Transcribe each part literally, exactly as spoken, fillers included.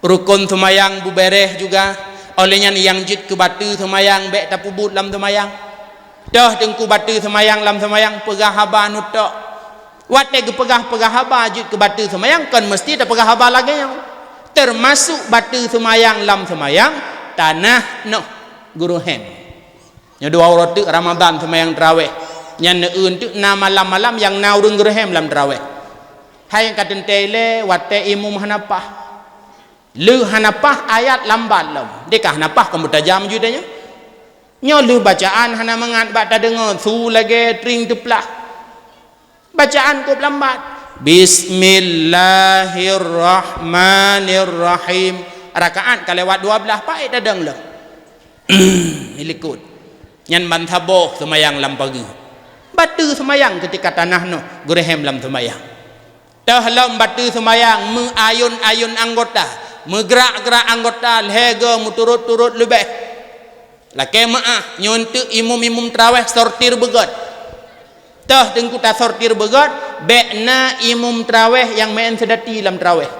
Rukon seumayang beubeureh juga. Óh lheueh nyan nyang jeuet keu bateue seumayang bék tapeubuet lam seumayang. Toh teungku bateue seumayang lam seumayang peugah haba neutok. Watée geupeugah-peugah haba jeuet keu bateue seumayang kon meuseuti tapeugah haba lagée nyoe. Teumasok bateue seumayang lam seumayang tanah noh geurehem. Nyoe dua uroe teuk Ramadhan seumayang teurawéh. Nyan neueu teuk na malam-malam nyang na ureuëng geurehem lam teurawéh. Hai nyang ka teuntée lé watée imum hana paih. Lheueh hana paih ayat lambat lom. Dikah hana paih kon beutajam ju tanyoe. Nyoe lheueh bacaan hana mangat bak tadeungoe su lagée tring teuplah. Bacaan kôb lambat. Bismillahirrahmanirrahim. Rakaat ka lewat dua belas paih tadong lom. Ilikot. Nyan ban saboh seumayang lam pageue. Bateue seumayang keutika tanah noh geurehem lam seumayang. Toh lom bateue seumayang meuayun-ayun anggota, meugrak-grak anggota lhée go meuturot-turot leubeh. Lakée meuáh nyoe teuk imum-imum teurawéh sortir beugét. Toh teungku tasortir beugét, bék na imum teurawéh nyang meuén seudati lam teurawéh.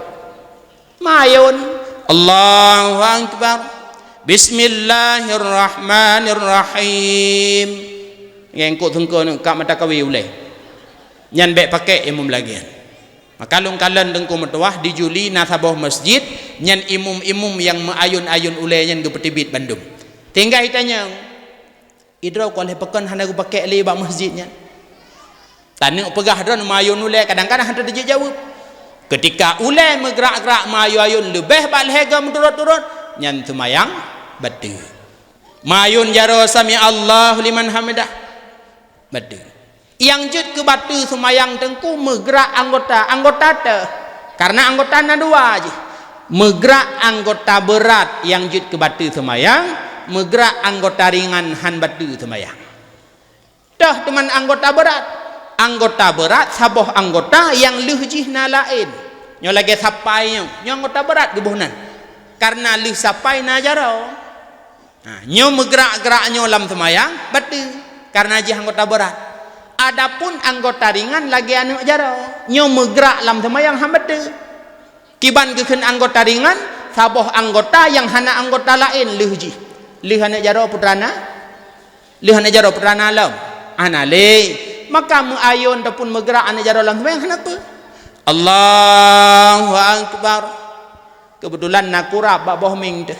Mayun, Allahu Akbar. Bismillahirrahmanirrahim. Ngengkot sungkon ka mata kawi ulée. Nyan bék pakai imum lagée nyan. Maka lôn kalon teungku meutuwah di Juli na saboh masjid, nyan imum-imum nyang meuayun-ayun ulée nyan geupeuteubiet bandum. Tinggai tanyong, idroe kon lhée pakon hana geupakai lé bak masjid nyan. Taneuk peugah droe meuayun ulée kadang-kadang hana teujaweueb. Keutika ulée meugrak-grak meuayun-ayun leubeh bak lhée go meuturot-turot, nyan seumayang bateue. Meuayun jaroe sami Allahu liman hamidah. Bateue. Nyang jeuet keu bateue seumayang teungku meugrak anggota, anggota teuh. Karena anggota na dua jih. Meugrak anggota beurat nyang jeuet keu bateue seumayang, meugrak anggota ringan han bateue seumayang. Toh teuma anggota beurat. Anggota beurat saboh anggota nyang lheueh jih na laén. Nyoe lagée sapai nyoe, nyoe anggota beurat geuboh nan. Karena lheueh sapai na jaroe. Ha, nyoe meugrak-grak nyoe lam seumayang, bateue, karena jih anggota beurat. Adapun anggota ringan lagée aneuëk jaroe, nyoe meugrak lam seumayang han bateue. Kiban geukheun anggota ringan, saboh anggota nyang hana anggota laén lheueh jih. Lheueh aneuëk jaroe putra na, lheueh aneuëk jaroe putra na lom. Hana lé. Maka meuayun ataupun meugrak aneuëk jaroe lam seumayang hana peue. Allahu Akbar. Keubeutulan na kurab bak boh mieng teuh.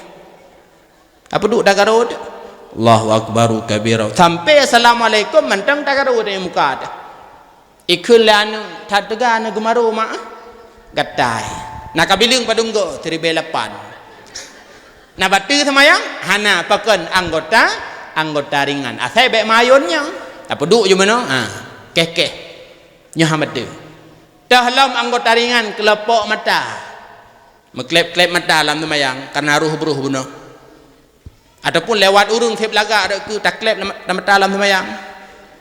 Tapeuduek tagaro teuh. Allahu akbaru kabira. Sampai assalamualaikum mantong tagaro teuh muka teuh. Ikheun lé aneuëk, that teuga aneuëk geumaro mak, ah. Gatai. Na ka bileueng padum go, siribée lapan. Na bateue seumayang? Hana, pakon anggota, anggota ringan. Asai bék mayun nyoe. Tapeuduek ju meunoe, ha. Keh-keh. Nyoe han bateue. Toh lom anggota ringan keulopok mata. Meukleb-kleb mata lam seumayang karena roh broh bunoe. Ataupun lewat ureuëng seb lagak rot keu takleb lam, lam mata lam seumayang.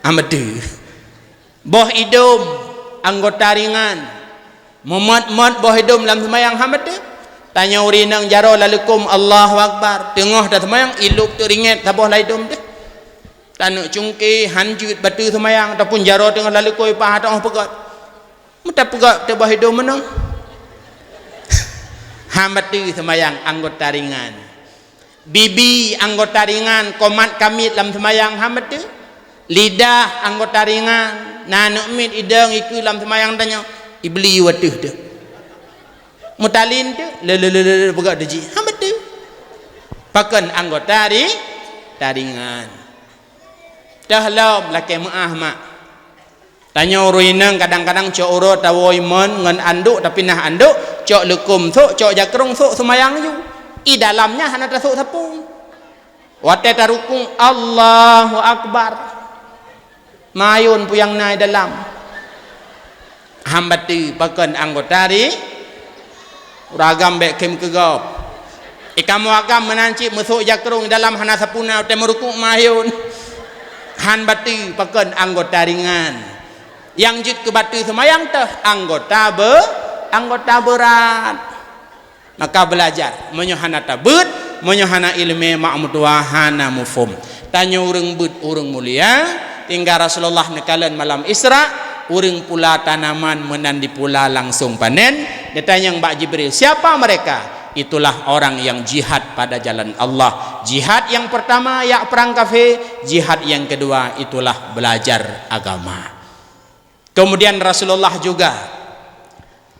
Han bateue. Boh idom anggota ringan. Meumot-mot boh idom lam seumayang han bateue. Tanyoe ureuëng inong jaroe laleukom Allahu Akbar. Teungoh taseumayang ilop teuringet saboh lam idom teuh. Taneuk cungke han jeuet bateue seumayang ataupun jaroe teungoh laleukom paih ateueh peugöt. Meutapeugah teuboh idong meunoe. Han bateue seumayang anggota ringan. Bibi anggota ringan, komat kamiet lam seumayang han bateue. Lidah anggota ringan, na aneuk miet idong ikeue lam seumayang tanyoe, ibli wateuh teuh. Meutalin teuh, le le le le peugah teuh jih, han bateue. Pakon anggota ri-, taringan. Teuh lom lakée meuáh mak. Tanyoe ureuëng inong kadang-kadang cok uroe tawoe imon ngon anduk tapinah anduk, cok leukom sok, cok jakrong sok seumayang ju. I dalam nyan hana tasok sapeue. Watée tarukuk, Allahu Akbar. Mayun peue nyang na i dalam. Han bateue pakon anggota ri-, Ureuëng agam bék khém keu gob. I kamoe agam meunan cit meusok jakrong dalam hana sapeue na watée meurukuk mayun. Han bateue pakon anggota ringan. Nyang jeuet keu bateue seumayang teuh anggota be-, anggota beurat. Maka beulajar, meunyoe hana tabeuet, meunyoe hana iéleumé mak meutuwah hana muphom. Tanyoe ureuëng beuet ureuëng mulia, tinggai Rasulullah neukalon malam Isra, ureuëng pula tanaman meunan dipula langsong panen, neutanyong bak Jibril, "Siapa mereka?" Itulah orang yang jihad pada jalan Allah. Jihad yang pertama, ya, perang kafé. Jihad yang kedua, itulah belajar agama. Kemudian Rasulullah juga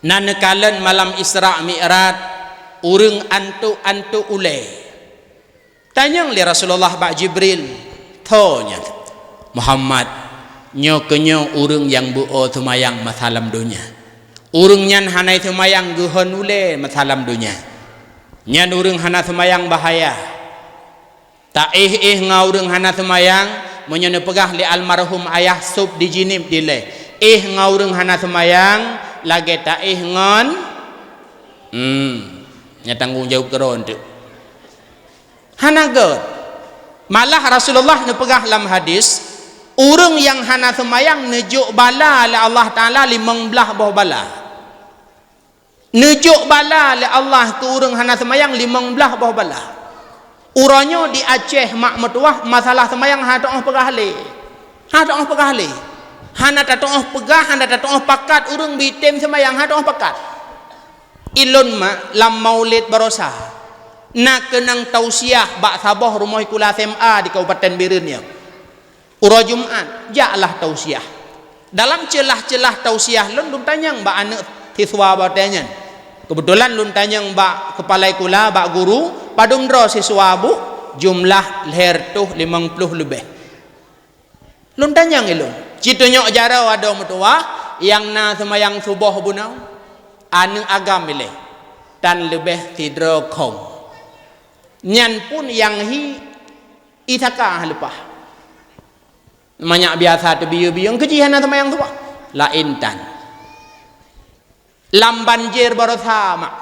na neukalon malam Isra Mi'raj, ureuëng antuk-antuk ulée. Tanyong lé Rasulullah bak Jibril, "Tho nyan, Muhammad, nyoe keuh nyoe ureuëng nyang beu-o seumayang masa lam donya. Ureuëng nyan hana seumayang geuhon ulée masa lam donya. Nyan ureuëng hana seumayang bahaya. Taéh-éh ngon ureuëng hana seumayang, meunyoe neupeugah lé almarhum ayah sôb di Jeunieb dilée, éh ngon ureuëng hana seumayang lagée taéh ngon," hmm, nyan tanggong jaweueb keudroe teuk. Hana gét. Malah Rasulullah neupeugah lam hadis, ureuëng nyang hana seumayang neujok bala lé Allah Taala limong blaih boh bala. Neujok bala lé Allah keu ureuëng hana seumayang limong blaih boh bala. Uroe nyoe di Aceh mak meutuwah masalah seumayang hana tatu'oh peugah lé. Hana tatu'oh peugah lé. Hana tatu'oh peugah, hana tatu'oh pakat ureuëng beu item seumayang, hana tatu'oh pakat. Ilôn mak lam Maulid baroesa na keunong tausiah bak saboh rumoh sikula S M A di Kabupaten Bireuen nyoe. Uroe Jumat, jaklah tausiah. Dalam ceulah-ceulah tausiah lôn, lôn tanyong bak aneuëk siswa watée nyan. Keubeutulan lôn tanyong bak keupala sikula, bak guru, padum droe siswa buet, jumlah lhée reutôh limong ploh leubeh. Lôn tanyong ilôn, "Ci tunyok jaroe adoe meutuwah nyang na seumayang suboh bunoe?" Aneuëk agam ilée, tan leubeh sidroe khong. Nyan pun nyang hi I saka leupah. Manyak biasa teubiyeu-biyeu, keu jih hana seumayang suboh. Laén tan. Lam banjir baroesa mak.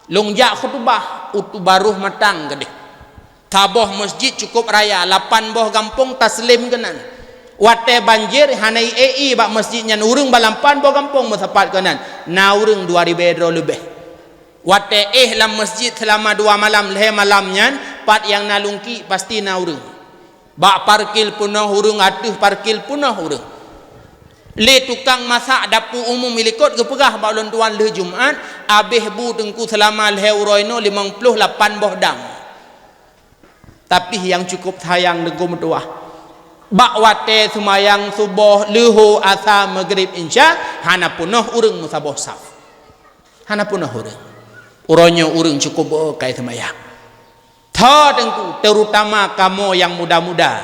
Lôn jak khutubah, u Tubaroh Matang keudeh. Saboh masjid cukup raya, lapan boh gampông taslem keunan. Watée banjir hana ié-ié bak masjid nyan, ureuëng bak lapan boh gampông meusapat keunan. Na ureuëng dua ribée droe leubeh. Watée éh lam masjid seulama dua malam, lhée malam nyan, pat nyang na lungki pasti na ureuëng. Bak parkir peunoh ureuëng, ateueh parkir peunoh ureuëng. Lé tukang masak dapu umum i likot geupeugah bak ulôn tuan lheueh Jumat, abéh bu teungku seulama lhée uroe inoe limong ploh lapan boh dam. Tapi nyang cukup sayang teungku meutuwah, bak watée seumayang suboh, leuhô, asa, meugrib, insya, hana peunoh ureuëng meusaboh saf. Hana peunoh ureuëng. Uroe nyoe ureuëng cukup beu-o kai seumayang. Tho teungku, terutama kamoe nyang muda-muda,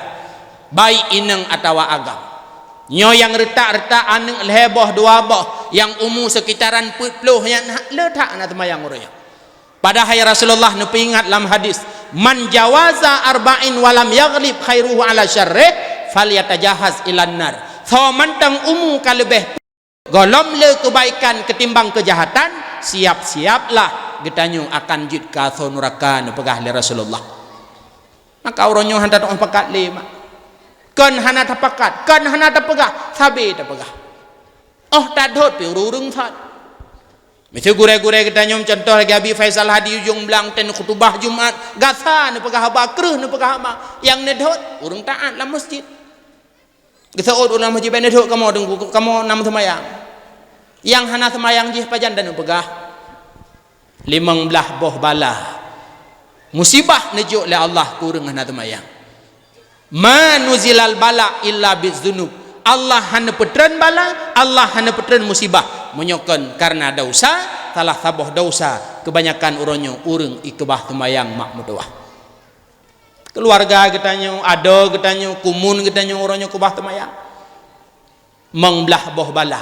baik inong atawa agam. Nyoe nyang reutak-reutak aneuëk lhée boh dua boh, nyang umu seukitaran peuet ploh nyan le that na seumayang uroe nyoe. Padahai Rasulullah neupeuingat lam hadis, "Man jawaza arba'in walam yaghlib khairuhu ala syarrih, falyatajahaz ilan nar." Soe mantong umu ka leubeh gohlom le keubaikan keutimbang keujahatan, siap-siaplah geutanyoe akan jeuet keu asoe nuraka, neupeugah lé Rasulullah. Maka uroe nyoe hana tatu'oh pakat lé mak. Kon hana tapakat, kon hana tapeugah, sabe tapeugah. Oh, tadhôt pih ureuëng-ureuëng that. Miseue gurée-gurée geutanyoe, contoh lagée Abi Faisal Hadi Ujong Blang ten khutubah Jumat, gasa neupeugah haba, kreueh neupeugah haba, nyang neudhôt ureuëng taát lam masjid. Geuseuôt ureuëng lam masjid, "Bék neudhôt kamoe teungku, kamoe na meuseumayang." Nyang hana seumayang jih pajan dan neupeugah? Limong blaih boh bala musibah neujok lé Allah keu ureuëng hana seumayang. "Ma nuzilal bala illa bidzunub." Allah hana peutreun bala, Allah hana peutreun musibah meunyoe kon kareuna desya, salah saboh desya keubanyakan uroe nyoe ureuëng ikeubah seumayang mak meutuwah. Keuluwarga geutanyoe, adoe geutanyoe, kumun geutanyoe uroe nyoe keubah seumayang. Limong blaih boh bala.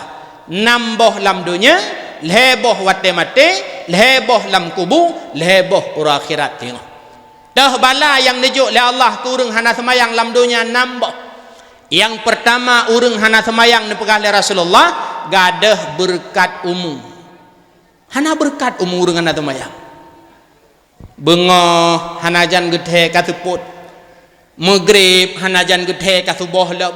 Nam boh lam donya, lhée boh watée maté, lhée boh lam kubu, lhée boh uroe akhirat teungoh. Teuh bala nyang neujok lé Allah keu ureuëng hana seumayang lam donya nam boh. Nyang peurtama ureuëng hana seumayang neupeugah lé Rasulullah, gadôh beureukat umu. Hana beureukat umu ureuëng hana seumayang. Beungoh hana jan geuthée ka seupôt. Meugrib hana jan geuthée ka suboh lom.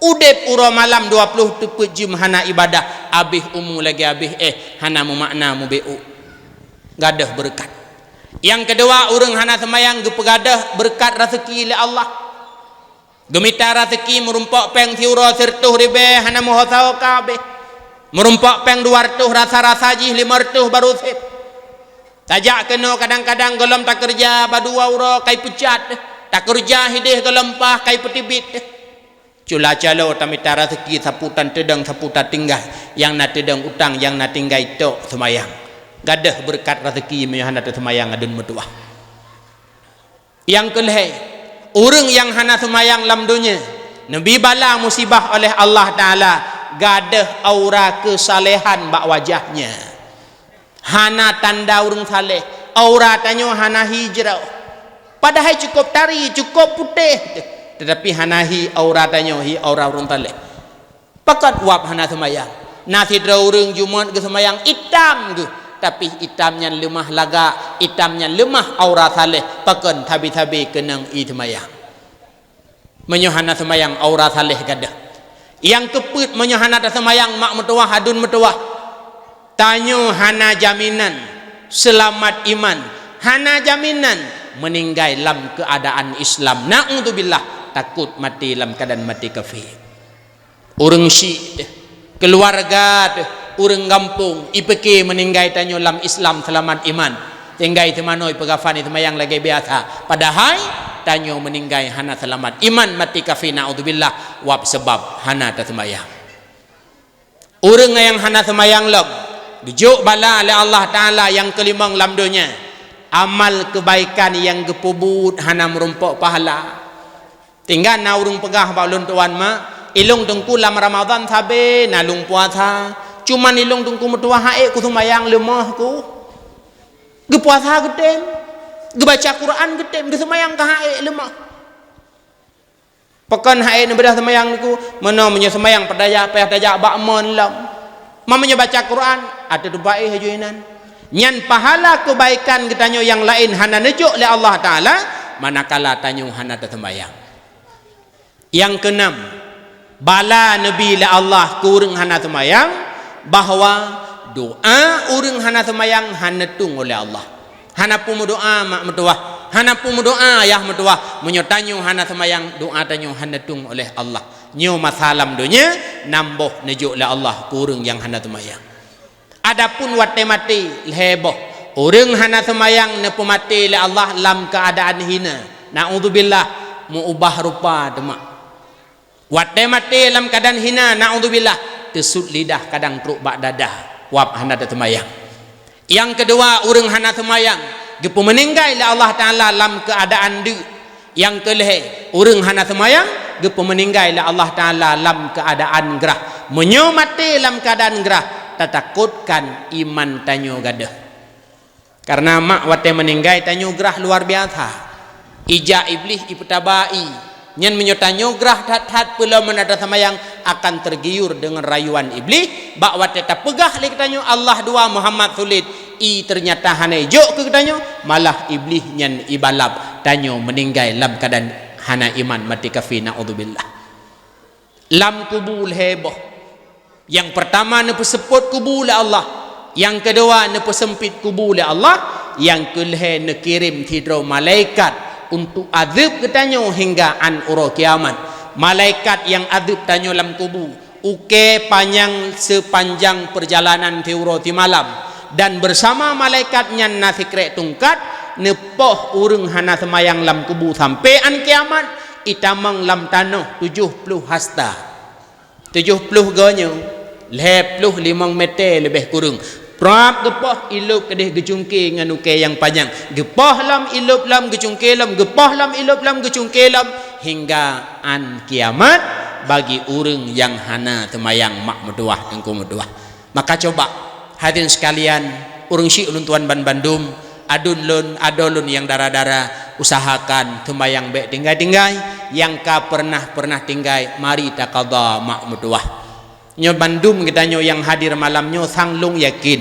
Udeb uroe malam dua ploh teupeuet jeuem hana ibadah, abéh umu lagée abéh éh, hana meumakna mubeuet. Gadôh beureukat. Nyang keudua, ureuëng hana seumayang geupeugadôh beureukat raseuki lé Allah. Geumita raseuki meurumpok péng siuroe sireutôh ribée hana meuho saho ka abéh. Meurumpok péng dua reutôh rasa-rasa jih lima reutôh barô seb. Tajak keunoe kadang-kadang gohlom takeureuja badua uroe kai peucat, takeureuja hideh gohlom paih kai peutibit. Cula calo tamita raseuki sapu tan teudong sapu tatinggai, nyang na teudong utang nyang na tinggai tok seumayang. Gadôh beureukat raseuki meunyoe hana teuseumayang aduen meutuwah. Nyang keulhée, ureuëng nyang hana seumayang lam donya, neubi bala musibah oleh Allah Taala, gadôh aura keusalehan bak wajahnya. Hana tanda ureuëng saleh, aura tanyoe hana hi jroh. Padahai cukôp tari, cukôp putéh, teutapi hana hi aura tanyoe, hi aura ureuëng saleh. Pakon wab hana seumayang? Na sidroe ureuëng Jumat geuseumayang itam geuh, tapi itam nyan leumah lagak, itam nyan leumah aura saleh, pakon sabe-sabe keunong ie seumayang. Meunyoe hana seumayang, aura saleh gadôh. Nyang keupeuet, meunyoe hana taseumayang, mak meutuwah, aduen meutuwah, tanyoe hana jaminan seulamat iman, hana jaminan meuninggai lam keuadaan Islam. Naudzubillah, takot maté lam keuadaan maté kafé. Ureuëng syik teuh, keuluwarga teuh, ureuëng gampông, ipike meuninggai tanyoe lam Islam seulamat iman. Tinggai teumanoe peugafan seumayang lagée biasa. Padahai tanyoe meuninggai hana seulamat iman, maté kafé, naudzubillah, wab seubab hana taseumayang. Ureuëng nyang hana seumayang lom, geujok bala lé Allah Taala nyang keulimong lam donya. Amal keubaikan nyang geupeubuet hana meurumpok pahala. Tinggai na ureuëng peugah bak ulôn, "Tuan mak, ilong teungku lam Ramadhan sabe na lôn puasa, cuman ilong teungku meutuwah ha'ék kuseumayang, leumoh ku." Geupuasa geutem, geubaca Quran geutem, geuseumayang ka ha'ék, leumoh. Pakon ha'ék neubeudoh seumayang niku? Meunoe meunyoe seumayang peutajak, payah tajak bak mon lom. Ma meunyoe baca Quran, ateueh teumpat éh haju inan. Nyan pahala keubaikan geutanyoe nyang laén hana neujok lé Allah Taala, manakala tanyoe hana taseumayang. Nyang keunam, bala neubi lé Allah keu ureuëng hana seumayang, bahwa doa ureuëng hana seumayang hana tueng ulée Allah. Hana peumeudoa mak meutuwah, hana peumeudoa ayah meutuwah. Meunyoe tanyoe hana seumayang, doa tanyoe hana tueng ulée Allah. Nyoe masa lam donya, nam boh neujok lé Allah keu ureuëng nyang hana seumayang. Adapun watée maté, lhée boh. Ureuëng hana seumayang neupeumaté lé Allah lam keuadaan hina. Naudzubillah, meu-ubah rupa teuma. Watée maté lam keuadaan hina, naudzubillah, teusut lidah kadang trok bak dada, wab hana taseumayang. Nyang keudua, ureuëng hana seumayang, geupeumeuninggai lé Allah Taala lam keuadaan deuk. Nyang keulhée, ureuëng hana seumayang, geupeumeuninggai lé Allah Taala lam keuadaan grah. Meunyoe maté lam keuadaan grah, tatakotkan iman tanyoe gadôh. Kareuna mak watée meuninggai tanyoe grah luar biasa. Ija Iblih ipeutaba ie. Nyan meunyoe tanyoe grah that-that peulom meunan taseumayang akan tergiur deungon rayuan Iblih, bak watée tapeugah lé geutanyoe Allah dua Muhammad sulet, ie teunyata hana ijok keu geutanyoe, malah Iblih nyan ibalap tanyoe meuninggai lam keuadaan hana iman, maté kafé, naudzubillah. Lam kubu lhée boh. Nyang peurtama neupeuseupôt kubu lé Allah, nyang keudua neupeuseumpit kubu lé Allah, nyang keulhée neukirém sidroe malaikat untuk azeueb geutanyoe hingga án uroe kiamat. Malaikat nyang azeueb tanyoe lam kubu, ukée panyang seupanjang peurjalanan siuroe simalam, dan beusama malaikat nyan na sikrék tungkat, neupoh ureuëng hana seumayang lam kubu sampoe án kiamat, itamong lam tanoh tujoh ploh hasta. Tujoh ploh goe nyoe, lhée ploh limong meuté leubeh kureueng. Prap geupoh ilop keudeh geucungké ngon ukée nyang panyang. Geupoh lom ilop lom geucungké lom, geupoh lom ilop lom geucungké lom, hingga án kiamat bagi ureuëng nyang hana seumayang mak meutuwah, teungku meutuwah. Maka coba, hadirin sekalian, ureuëng syik ulôn tuan banbandum, aduen lôn, adoe lôn nyang dara-dara, usahakan seumayang bék tinggai-tinggai, nyang ka peureunah-peureunah tinggai, mari taqadha mak meutuwah. Nyoe bandum geutanyoe nyang hadir malam nyoe sang lôn yakin.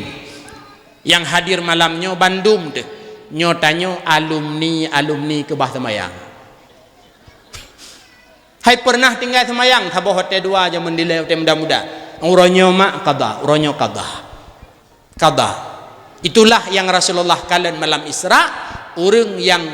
Nyang hadir malam nyoe bandum teuh, nyoe tanyoe alumni-alumni keubah seumayang. Hai peureunah tinggai seumayang saboh watée dua jameun dilée watée muda-muda. Uroe nyoe mak qadha, uroe nyoe qadha. Qadha. Itulah nyang Rasulullah kalon malam Isra, ureuëng nyang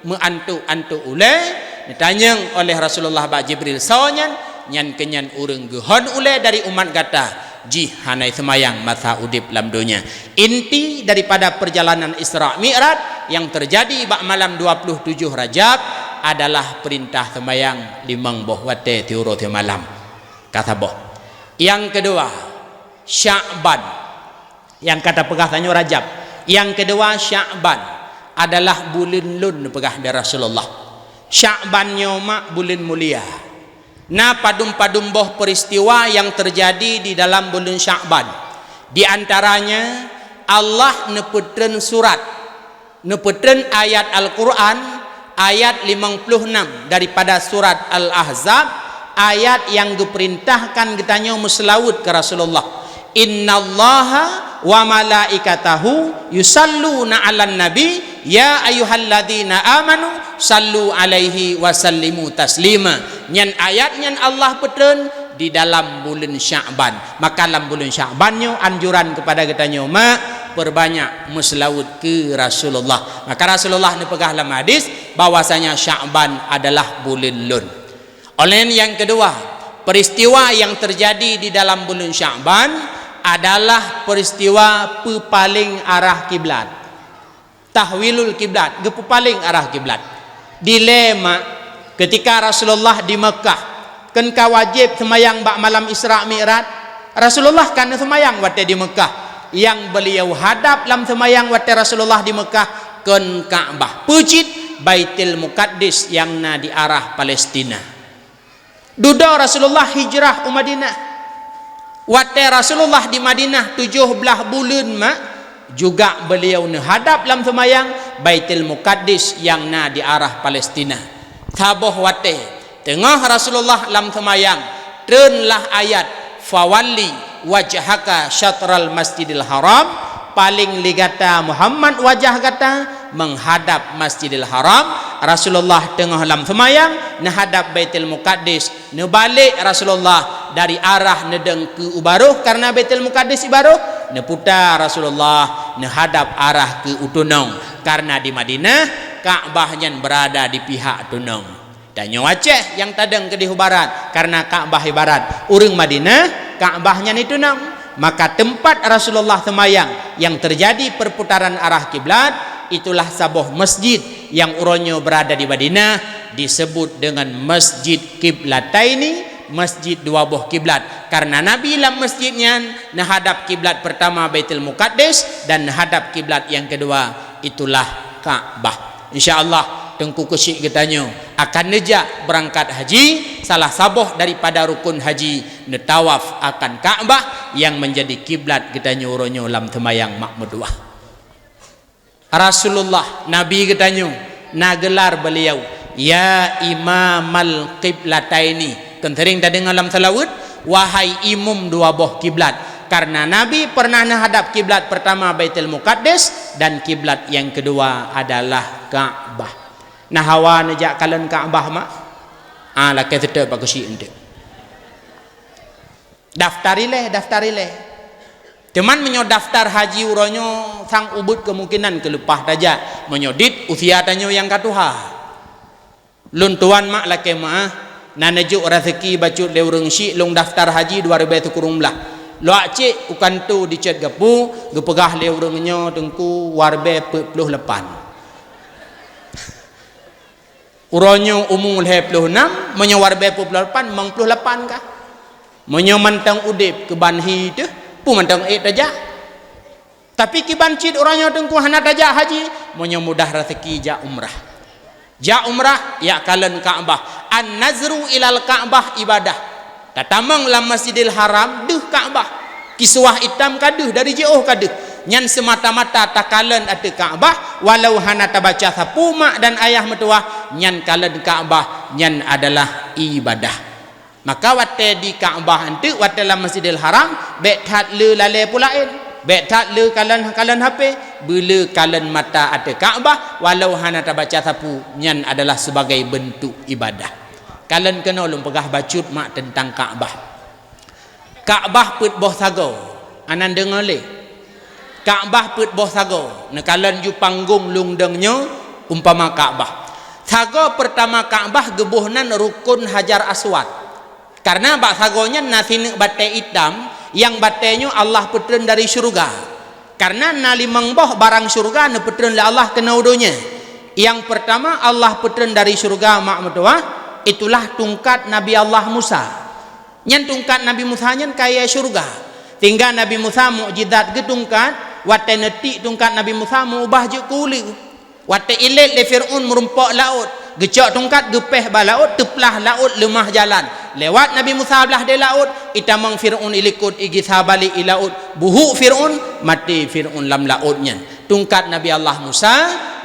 meuantok-antok ulée, neutanyong oleh Rasulullah bak Jibril, "Soe nyan?" "Nyan keuh nyan ureuëng geuhon ulée dari umat gata, jih hana seumayang masa udeb lam donya. Inti daripada perjalanan Isra Mi'raj nyang teujadi bak malam dua puluh tujoh Rajab adalah peurintah seumayang limong boh watée siuroe simalam. Ka saboh. Nyang keudua, Sya'ban. Nyang ka tapeugah tanyoe Rajab. Nyang keudua, Sya'ban adalah buleuen lôn, neupeugah lé Rasulullah. Sya'ban nyoe mak buleuen mulia. Na padum-padum boh peuristiwa nyang teujadi di dalam buleuen Sya'ban. Di antaranya, Allah neupeutreun surat, neupeutreun ayat Al-Qur'an, ayat limong ploh nam daripada surat Al-Ahzab, ayat nyang geupeurintahkan geutanyoe meuseulaweuet keu Rasulullah. "Innallaha wa malaikatahu yusalluna 'alan nabi, ya ayyuhalladzina amanu sallu 'alaihi wa sallimu taslima." Nyan ayat nyan Allah peutreun di dalam buleuen Sya'ban. Maka lam buleuen Sya'ban nyoe anjuran keupada geutanyoe mak, peurbanyak meuseulaweuet keu Rasulullah. Maka Rasulullah neupeugah lam hadis bahwasanya Sya'ban adalah buleuen lôn. Oleh nyang keudua, peuristiwa nyang teujadi di dalam buleuen Sya'ban adalah peuristiwa peupaleng arah kiblat. Tahwilul kiblat, geupeupaleng arah kiblat. Dilée mak, keutika Rasulullah di Meukah, kon ka wajéb seumayang bak malam Isra Mi'raj, Rasulullah ka neuseumayang watée di Meukah. Nyang beuliau hadab lam seumayang watée Rasulullah di Meukah kon Ka'bah, peue cit Baitul Muqaddas nyang na di arah Palestina. Dudoe Rasulullah hijrah u Madinah. Watée Rasulullah di Madinah tujoh blaih buleuen mak, juga beuliau neuhadab lam seumayang Baitul Muqaddas nyang na di arah Palestina. Saboh watée teungoh Rasulullah lam seumayang, treunlah ayat, "Fawalli wajhaka syatral Masjidil Haram," paleng lé gata Muhammad wajah gata meuhadab Masjidil Haram. Rasulullah teungoh lam seumayang neuhadab Baitul Muqaddas, neubalek Rasulullah dari arah neudong keu u baroh karna Baitul Muqaddas i baroh, neuputa Rasulullah neuhadab arah keu u tunong karna di Madinah Ka'bah nyan beurada di pihak tunong. Tanyoe Aceh nyang tadong keudeh u barat, karna Ka'bah i barat. Ureuëng Madinah, Ka'bah nyan i tunong. Maka teumpat Rasulullah seumayang nyang teujadi peurputaran arah kiblat, itulah saboh masjid nyang uroe nyoe beurada di Madinah, disebut deungon Masjid Qiblataini, masjid dua boh kiblat. Karna Nabi lam masjid nyan neuhadab kiblat peurtama Baitul Muqaddas dan neuhadab kiblat nyang keudua itulah Ka'bah. Insya Allah, Teungku Keuchik geutanyoe akan neujak beurangkat haji, salah saboh daripada rukun haji neutawaf akan Ka'bah nyang meunjadi kiblat geutanyoe uroe nyoe lam seumayang mak meutuwah. Rasulullah, Nabi geutanyoe, na geular beuliau, "Ya Imamal Qiblataini." Kon seuring tadeungoe lam seulaweuet, "Wahai imum dua boh kiblat." Karna Nabi pernah neuhadab kiblat peurtama Baitul Muqaddas dan kiblat nyang keudua adalah Ka'bah. Na hawa neujak kalon Ka'bah mak? Ah, lakée seutôt bak keuchik eunteuk. Daftar ilée, daftar ilée. Teuma meunyoe daftar haji uroe nyoe sang ubit kemungkinan keuleupah tajak, meunyoe dit usia tanyoe nyang ka tuha. Lôn tuan mak lakée meuáh, na neujok raseuki bacut lé ureuëng syiek lôn daftar haji dua ribée sikureueng blaih. Lôn cek u kantô di Cot Gapu, geupeugah lé ureuëng nyoe teungku dua ribée peuet ploh lapan. Uroe nyoe umu lhée ploh nam, meunyoe dua ribée peuet ploh lapan, limong ploh lapan kah? Meunyoe mantong udeb keuban hi teuh, peue mantong ék tajak? Tapi kiban cit uroe nyoe teungku hana tajak haji, meunyoe mudah raseuki jak umrah. Jak umrah, jak kalon Ka'bah. An-nazru ilal Ka'bah ibadah. Tatamong lam Masjidil Haram deuh Ka'bah. Kiswah itam ka deuh, dari jiôh ka deuh. Nyan seumata-mata takalon ateueh Ka'bah, walau hana tabaca sapeue mak dan ayah meutuwah, nyan kalon Ka'bah, nyan adalah ibadah. Maka watée di Ka'bah eunteuk, watée lam Masjidil Haram, bék that le lalée peue laén, bék that le kalon, kalon H P, beule kalon mata ateueh Ka'bah, walau hana tabaca sapeue, nyan adalah sebagai bentuk ibadah. Kalon keunoe lôn peugah bacut mak teuntang Ka'bah. Ka'bah peuet boh sagoe, anan deungoe lé. Ka'bah peuet boh sagoe, neukalon ju panggong lôn dong nyoe umpama Ka'bah. Sagoe peurtama Ka'bah geuboh nan Rukun Hajar Aswad. Karna bak sagoe nyan na sineuk batée itam Nyang batée nyoe Allah peutreun dari syeuruga. Kareuna na limong boh barang syeuruga neupeutreun lé Allah keunoe donya. Nyang peurtama Allah peutreun dari syeuruga mak meutuwah, itulah tungkat Nabi Allah Musa. Nyan tungkat Nabi Musa nyan kayée syeuruga. Sehingga Nabi Musa mukjizat geuh tungkat, watée neutik tungkat Nabi Musa meuubah jeuet keu uleue. Watée ilét lé Fir'aun meurumpok laôt, geucok tungkat geupéh bak laôt, teuplah laôt leumah jalan. Lewat Nabi Musa blah deh laôt, itamong Fir'aun ilikot igisa balek i laôt, buhuk Fir'aun, maté Fir'aun lam laôt nyan. Tungkat Nabi Allah Musa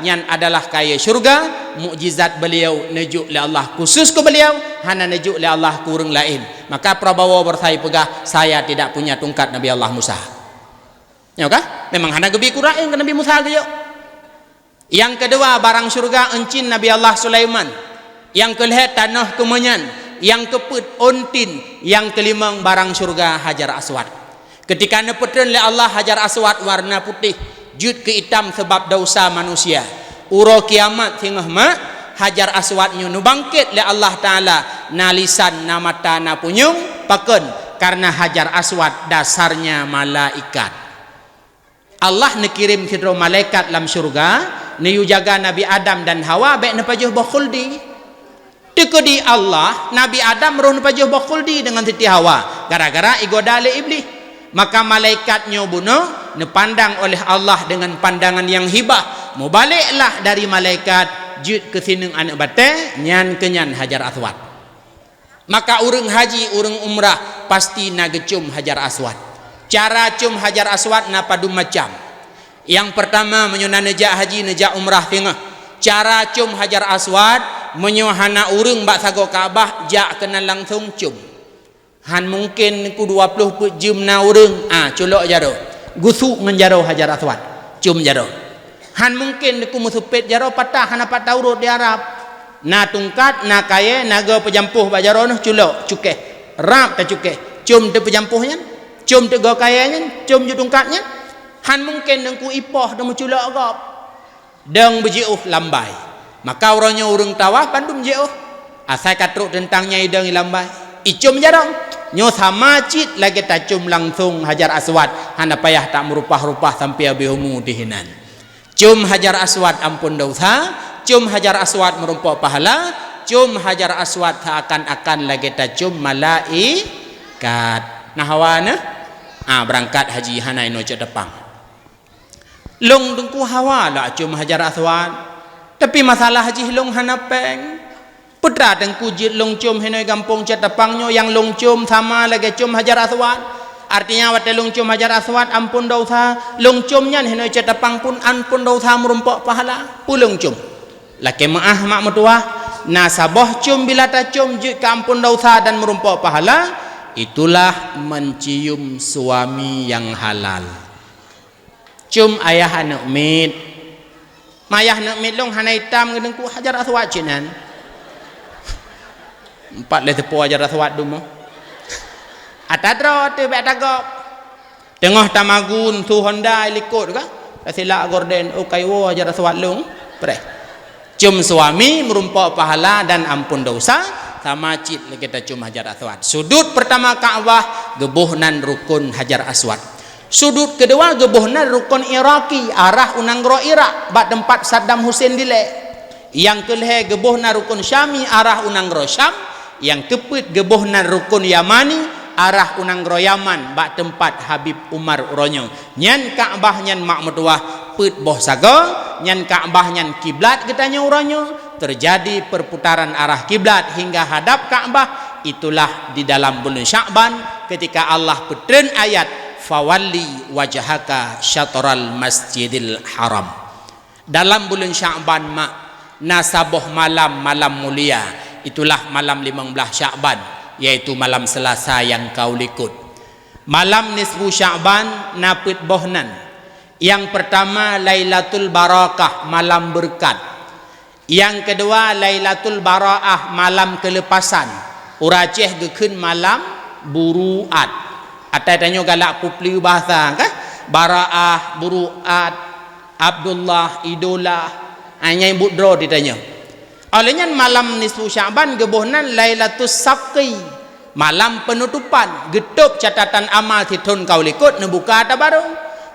nyan adalah kayée syeuruga, mukjizat beliau neujok lé Allah khusus keu beliau, hana neujok lé Allah keu ureuëng laén. Maka Prabowo beurasai peugah, "Saya tidak punya tungkat Nabi Allah Musa." Nyoe ka? Memang hana geubi Quran keu Nabi Musa geuyok. Nyang keudua barang syeuruga euncin Nabi Allah Sulaiman. Nyang keulhée tanoh keumeunyan, nyang keupeuet ôn tin, nyang keulimong barang syeuruga Hajar Aswad. Keutika neupeutreun lé Allah Hajar Aswad warna putéh, jeuet keu itam sabab desya manusia. Uroe kiamat singoh mak, Hajar Aswad nyoe neubangkét lé Allah Taala, na lisan, na mata, na punyueng, pakon? Kareuna Hajar Aswad dasarnya malaikat. Allah neukirém sidroe malaikat lam syeuruga, neuyue jaga Nabi Adam dan Hawa bék neupajoh boh khuldi. Teukeudi Allah, Nabi Adam roh neupajoh boh khuldi deungon Siti Hawa, gara-gara igoda lé Iblih. Maka malaikat nyoe bunoe neupandang oleh Allah deungon pandangan nyang hibah. Mubaleklah dari malaikat jeuet keu sineuk aneuëk batée, nyan keunyan Hajar Aswad. Maka ureuëng haji, ureuëng umrah pasti na geucom Hajar Aswad. Cara com Hajar Aswad na padum macam. Nyang peurtama, meunyoe na neujak haji, neujak umrah singoh, cara com Hajar Aswad, meunyoe hana ureuëng bak sagoe Ka'bah, jak keunan langsong com. Han mungken ku dua ploh peuet jeuem na ureuëng, ah, culok jaroe, gusuk ngon jaroe Hajar Aswad, com jaroe. Han mungken ku meuseupet jaroe patah, hana pat taurot di Arab. Na tungkat, na kayée, na goe peujampoh bak jaroe neuh, culok, cukéh. Rab tacukeh. Com teuk peujampoh nyan, com teuk goe kayée nyan, com ju tungkat nyan. Han mungken deungku ipoh teumeuculok gob. Dong beujiôh lambai. Maka uroe nyoe ureuëng tawaf bandum jiôh. Asai ka trok teuntang nyang idong ilambai, icom jaroe. Nyoe sama cit lagée tacom langsong Hajar Aswad, hana payah tameurupah-rupah sampoe habéh umu di hinan. Com Hajar Aswad amphon desya, com Hajar Aswad meurumpok pahala, com Hajar Aswad seuakan-akan lagée tacom malaikat. Nah, hawa neuh? Ah, beurangkat haji hana inoe cot tapang. Lôn teungku hawa lôn com Hajar Aswad, tapi masalah jih lôn hana péng. Peue teungku jeuet lôn com hinoe gampông cot tapang nyoe, nyang lôn com sama lagée com Hajar Aswad. Artinya watée lôn com Hajar Aswad amphon desya, lôn com nyan hinoe cot tapang pun amphon desya meurumpok pahala. Peue lôn com? Lakée meuáh mak meutuwah, na saboh com bila tacom jeuet keu amphon desya dan meurumpok pahala, itulah mencium suami yang halal. Com ayah aneuëk miet. Mayah aneuëk miet lôn hana itam geuneuk ku Hajar Aswad cit nyan. Empat lé teupeu Hajar Aswad dumoh. Ata droe teuh bék tagok. Teungoh tamagun su Honda likot ka. Tasilak gorden, oh kaiwoe Hajar Aswad lôn. Preh. Com suami meurumpok pahala dan amphon desya, sama cit lagée tacom Hajar Aswad. Sudut peurtama Ka'bah geuboh nan rukon Hajar Aswad. Sudut keudua geuboh nan rukon Iraqi, arah u nanggroe Irak, bak teumpat Saddam Hussein dilée. Nyang keulhée geuboh nan rukon Syami, arah u nanggroe Syam. Nyang keupeuet geuboh nan rukon Yamani, arah u nanggroe Yaman, bak teumpat Habib Umar uroe nyoe. Nyan Ka'bah nyan mak meutuwah peuet boh sagoe, nyan Ka'bah nyan kiblat geutanyoe uroe nyoe, teujadi peurputaran arah kiblat hingga hadab Ka'bah, itulah di dalam buleuen Sya'ban keutika Allah peutreun ayat, "Fawalli wajhaka syatral Masjidil Haram." Dalam buleuen Sya'ban mak na saboh malam, malam mulia, itulah malam limong blaih Sya'ban, yaitu malam Seulasa nyang ka u likot. Malam nisfu Sya'ban na peuet boh nan. Nyang peurtama Lailatul Barakah, malam beureukat. Nyang keudua Lailatul Bara'ah, malam keuleupasan. Ureuëng Aceh geukheun malam buru'at. Atai tanyoe galak peupleue bahasa kah? Bara'ah, buru'at, Abdullah, idola. Ah, nyan buet droe di tanyoe. Óh lheueh nyan malam nisfu Sya'ban geuboh nan Lailatus Sabqi. Malam penutupan, geutôb catatan amal sithon ka u likot, neubuka ata barô.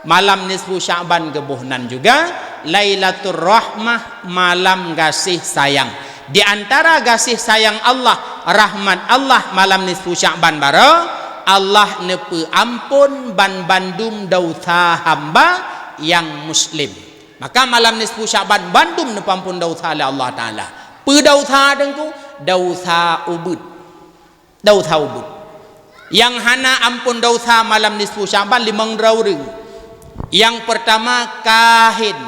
Malam nisfu Sya'ban geuboh nan juga Lailatul Rahmah, malam gaséh sayang. Di antara gaséh sayang Allah, rahmat Allah malam nisfu Sya'ban baroe, Allah neupeuamphon ban bandum desya hamba nyang muslim. Maka malam nisfu Sya'ban bandum neupeuamphon desya lé Allah Taala. Peue desya, Teungku? Desya ubeut. Desya ubeut. Nyang hana amphon desya malam nisfu Sya'ban limong droe ureuëng. Nyang peurtama kahin.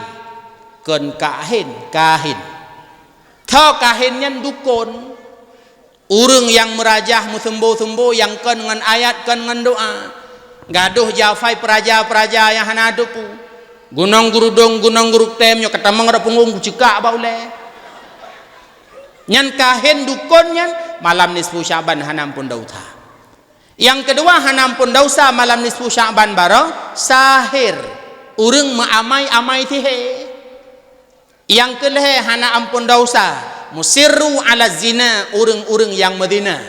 Kon kahin, kahin. Tho kahin nyan dukon. Ureuëng nyang meurajah meusumbo-sumbo nyang kon ngon ayat, kon ngon doa. Gadôh jafai peuraja-peuraja nyang hana teupeue. Gunong gurudong, gunong guruk tem nyoe ka tamong rot punggong kucikak bak ulée. Nyan kahin dukon nyan malam nisfu Sya'ban hana amphon desya. Nyang keudua hana amphon desya malam nisfu Sya'ban baroe sahir, ureuëng meuamai-amai sihé. Nyang keulhée hana amphon desya musirru ala zina, ureuëng-ureuëng nyang meuzina.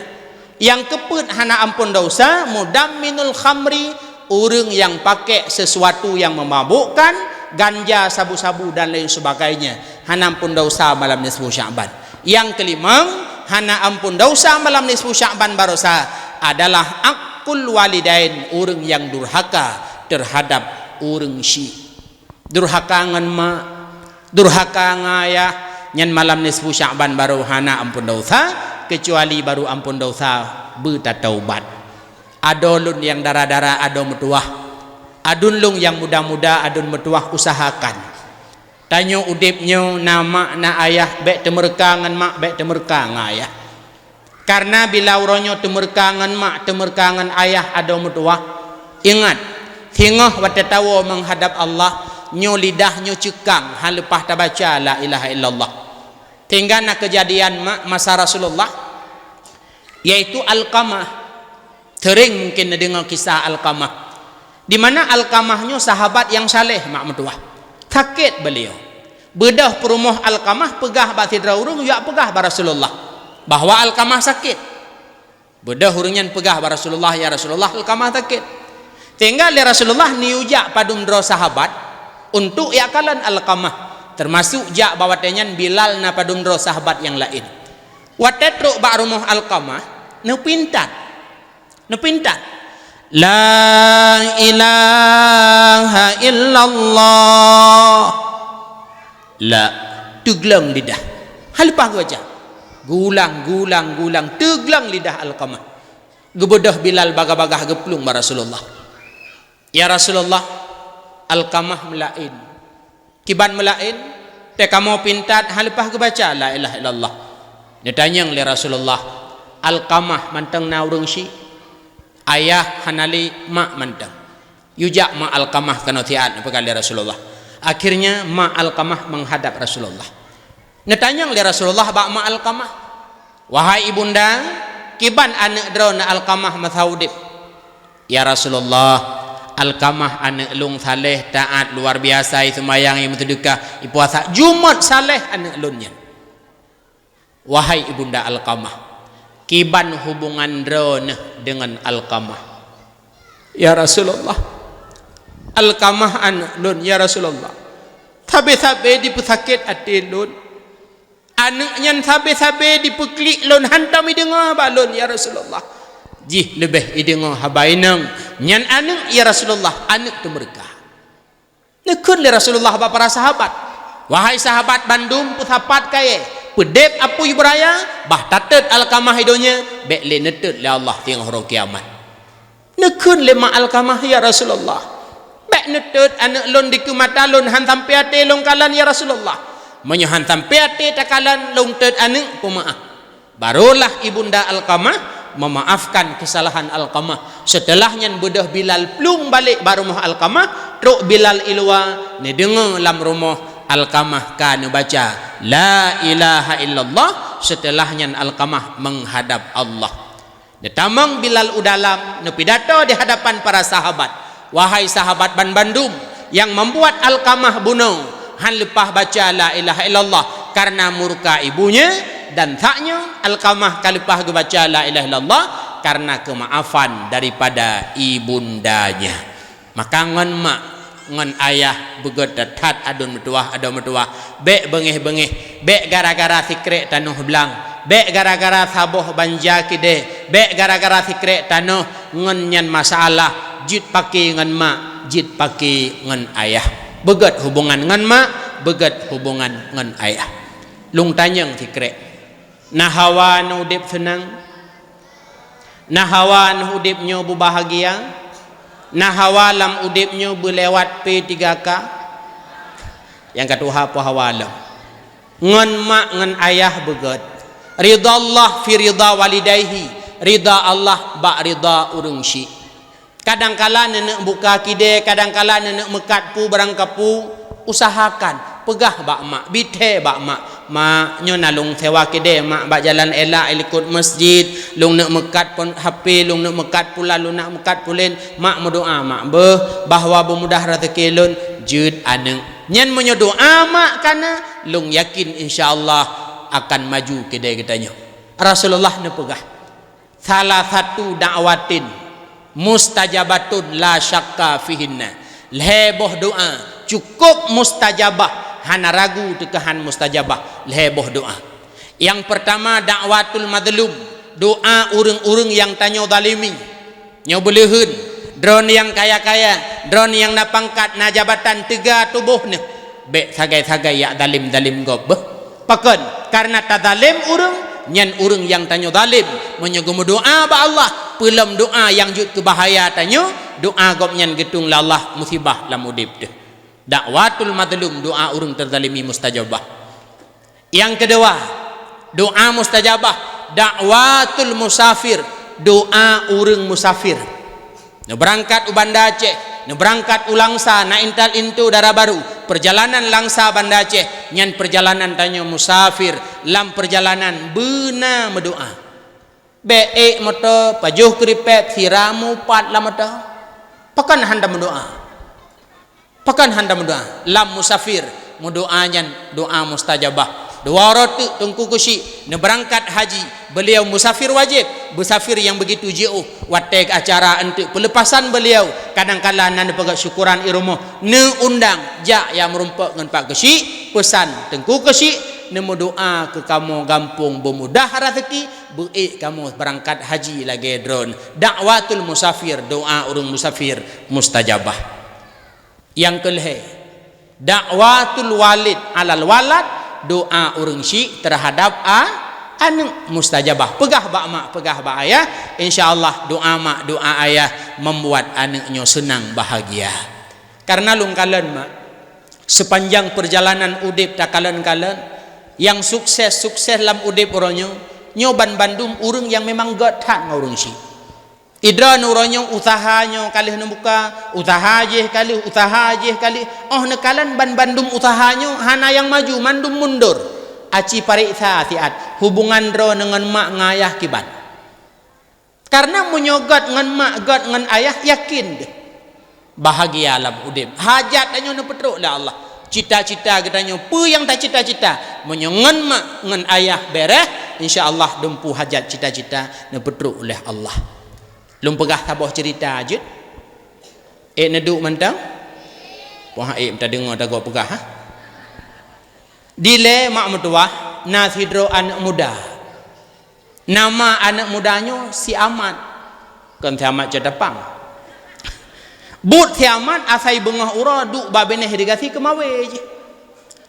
Nyang keupeuet hana amphon desya mudamminul khamri, ureuëng nyang pakai sesuatu yang memabukkan, ganja, sabu-sabu dan lain sebagainya, hana amphon desya malam nisfu Sya'ban. Nyang keulimong, hana amphon desya malam nisfu Sya'ban baroe sa adalah aqqul walidain, ureuëng nyang durhaka terhadap ureuëng syik. Durhaka ngon mak, durhaka ngon ayah, nyan malam nisfu Sya'ban baroe hana amphon desya, keucuali baroe amphon desya beutataubat. Adoe lôn nyang dara-dara adoe meutuwah, aduen lôn nyang muda-muda aduen meutuwah, usahakan. Tanyoe udeb nyoe na mak na ayah, bék teumeureuka ngon mak, bék teumeureuka ngon ayah. Kareuna bila uroe nyoe teumeureuka ngon mak, teumeureuka ngon ayah adoe meutuwah, ingat, singoh watée tawoe meuhadab Allah, nyoe lidah nyoe ceukang han leupah tabaca la ilaha illallah. Sehingga na keujadian mak masa Rasulullah, yaitu Alqamah. Seuréng mungken neudeungoe kisah Alqamah. Di mana Alqamah nyoe sahabat nyang saleh mak meutuwah. Sakét beuliau. Beudôh peurumoh Alqamah peugah bak sidroe ureuëng, jak peugah bak Rasulullah bahwa Alqamah sakét. Beudôh ureuëng nyan peugah bak Rasulullah, "Ya Rasulullah, Alqamah sakét." Sehingga lé Rasulullah neuyue jak padum droe sahabat untuk jak kalon Alqamah, teumasuk jak bak watée nyan Bilal na padum droe sahabat nyang laén. Watée trok bak rumoh Alqamah, neupeuintat. Neupeuintat, "La ilaha illallah." La, teugleng lidah. Han leupah geubaca. Gulang, gulang, gulang, teugleng lidah Alqamah. Geubeudôh Bilal bagah-bagah geuplueng bak Rasulullah. "Ya Rasulullah, Alqamah meulaén." "Kiban meulaén?" "Teuh kamoe pintat han leupah geubaca la ilaha illallah." Neutanyong lé Rasulullah, "Alqamah mantong na ureuëng syik?" "Ayah hana lé, mak mantong." "Yue jak mak Alqamah keunoe siat," neupeugah lé Rasulullah. Akhirnya mak Alqamah meuhadab Rasulullah. Neutanyong lé Rasulullah bak mak Alqamah, "Wahai ibunda, kiban aneuëk droeneuh Alqamah masa udeb?" "Ya Rasulullah, Alqamah aneuëk lôn saleh, taát, luar biasa, iseumayang, imeuseudeukah, ipuasa, jumôt saleh aneuëk lôn nyan." "Wahai ibunda Alqamah, kiban hubungan droeneuh deungon Alqamah?" "Ya Rasulullah, Alqamah aneuëk lôn, ya Rasulullah. Sabe-sabe jipeusakét até lôn. Aneuëk nyan sabe-sabe jipeuklik lôn, hantom ideungoe bak lôn, ya Rasulullah. Jih leubeh ideungoe haba inong. Nyan aneuëk, ya Rasulullah, aneuëk teumeureuka." Neukheun lé Rasulullah bak para sahabat, "Wahai sahabat bandum, peusapat kayée, peudeb apui beuraya, bah tatot Alqamah i donya, bék lé neutot lé Allah singoh uroe kiamat." Neukheun lé mak Alqamah, "Ya Rasulullah, bék neutot aneuëk lôn dikeue mata lôn, han sampoe até lôn kalon, ya Rasulullah. Meunyoe han sampoe até takalon lôn tot aneuëk, peumeuáh." Barolah ibunda Alqamah meumaafkan keusalahan Alqamah. Seuteulah nyan beudôh Bilal plueng balek bak rumoh Alqamah, trok Bilal i luwa, neudeungoe lam rumoh Alqamah ka neubaca, "La ilaha illallah," seuteulah nyan Alqamah meuhadab Allah. Neutamong Bilal u dalam, neupidato di hadapan para sahabat, "Wahai sahabat banbandum, nyang membuat Alqamah bunoe han leupah baca la ilaha illallah kareuna murka ibunya, dan saat nyoe Alqamah ka leupah geubaca la ilaha illallah, karena kemaafan daripada ibundanya. Maka ngon mak, ngon ayah beugét that-that aduen meutuwah, adoe meutuwah. Bék beungéh-beungéh, bék gara-gara sikrék tanoh blang, bék gara-gara saboh banja keudè, bék gara-gara sikrék tanoh ngon nyan masalah jeuet paké ngon mak, jeuet paké ngon ayah. Beugét hubungan ngon mak, beugét hubungan ngon ayah. Lôn tanyong sikrék. Na hawa neuudeb seunang? Na hawa neuudeb nyoe beubahgia? Na hawa lam udeb nyoe beulewat P tiga K? Nyang ka tuha po hawa lom. Ngon mak ngon ayah beugét. Ridha Allah fi ridha walidaihi, ridha Allah bak ridha ureuëng syik. Kadangkala neuneuk buka keudè, kadangkala neuneuk meukat peue barang kapeue, usahakan peugah bak mak, bithèe bak mak, "Mak, nyoe na lôn sewa keudè mak bak jalan Elak likot masjid, lôn neuk meukat pon H P, lôn neuk meukat pula, lôn neuk meukat pulen, mak meudoa mak beuh bahwa beumudah raseuki lôn jeuet aneuk." Nyan meunyoe doa mak ka na, lôn yakin insya Allah akan maju keudè geutanyoe. Rasulullah neupeugah, "Salasatu da'watin mustajabatun la syakka fihinna." Lhèe boh doa cukôp mustajabah, hana ragu teuka han mustajabah. Lhèe boh doa. Nyang peurtama, da'watul mazlum, doa ureuëng-ureuëng nyang tanyoe zalimi. Nyoe beuleuheun, droeneuh nyang kaya-kaya, droeneuh nyang na pangkat, na jabatan, teuga tuboh neuh. Bék sagai-sagai jak zalem-zalem gob beuh. Pakon? Karena tazalem ureuëng, nyan ureuëng nyang tanyoe zalem. Meunyoe geumeudoa bak Allah, peulom doa nyang jeuet keu bahaya tanyoe, doa gobnyan geutueng lé Allah musibah lam udeb teuh. Da'watul mazlum, doa ureuëng teuzalimi mustajabah. Nyang keudua, doa mustajabah, da'watul musafir, doa ureuëng musafir. Neubeurangkat u Banda Aceh, neubeurangkat u Langsa, na intat linto dara barô, peurjalanan Langsa Banda Aceh, nyan peurjalanan tanyoe musafir, lam peurjalanan beuna meudoa. Bék ék moto, pajoh keuripet, sira mupat lam moto. Pakon hana meudoa? Pakon hana meudoa? Lam musafir, meudoa nyan doa mustajabah. Dua uroe teuk Teungku Keuchik neubeurangkat haji, beuliau musafir wajéb, musafir nyang beugitu jiôh. Watée acara eunteuk peulepasan beuliau, kadangkala na neupeugah syukuran i rumoh, neuundang jak nyang meurumpok ngon Pak Keuchik, peusan Teungku Keuchik neumeudoa keu kamoe gampông beumudah raseuki, beuék kamoe beurangkat haji lagée droen. Da'watul musafir, doa ureuëng musafir mustajabah. Nyang keulhée, da'watul walid alal walad, doa ureuëng syik teuhadab a-, aneuëk mustajabah. Peugah bak mak, peugah bak ayah, insya Allah doa mak, doa ayah membuat aneuëk nyoe seunang bahagia. Karena lôn kalon mak, sepanjang peurjalanan udeb takalon-kalon, nyang sukses-sukses lam udeb uroe nyoe, nyoe banbandum ureuëng nyang memang gét that ngon ureuëng syik. Idroe uroe nyoe useuha nyoe ka lheueh neubuka, useuha jéh ka lheueh, useuha jéh ka lheueh, óh neukalon banbandum useuha nyoe hana nyang maju, mandum mundur. Aci pareksa siat hubungan droe ngon mak ngon ayah kiban. Karena meunyoe gét ngon mak, gét ngon ayah, yakin deh bahagia lam udeb. Hajat tanyoe neupeutrok lé Allah. Cita-cita geutanyoe, peue nyang tacita-cita, meunyoe ngon mak ngon ayah bereh, insya Allah dumpeue hajat cita-cita neupeutrok lé Allah. Lôn peugah saboh ceurita jeuet. Ék neuduek mantong? Poh ék meuta deungoe tagoe peugah, ha? Dilée mak meutuwah na sidroe aneuëk muda. Nama aneuëk muda nyoe si Amat. Kon si Amat Cetapang. Buet si Amat asai beungoh uroe duek bak binéh irigasi keumawe jih.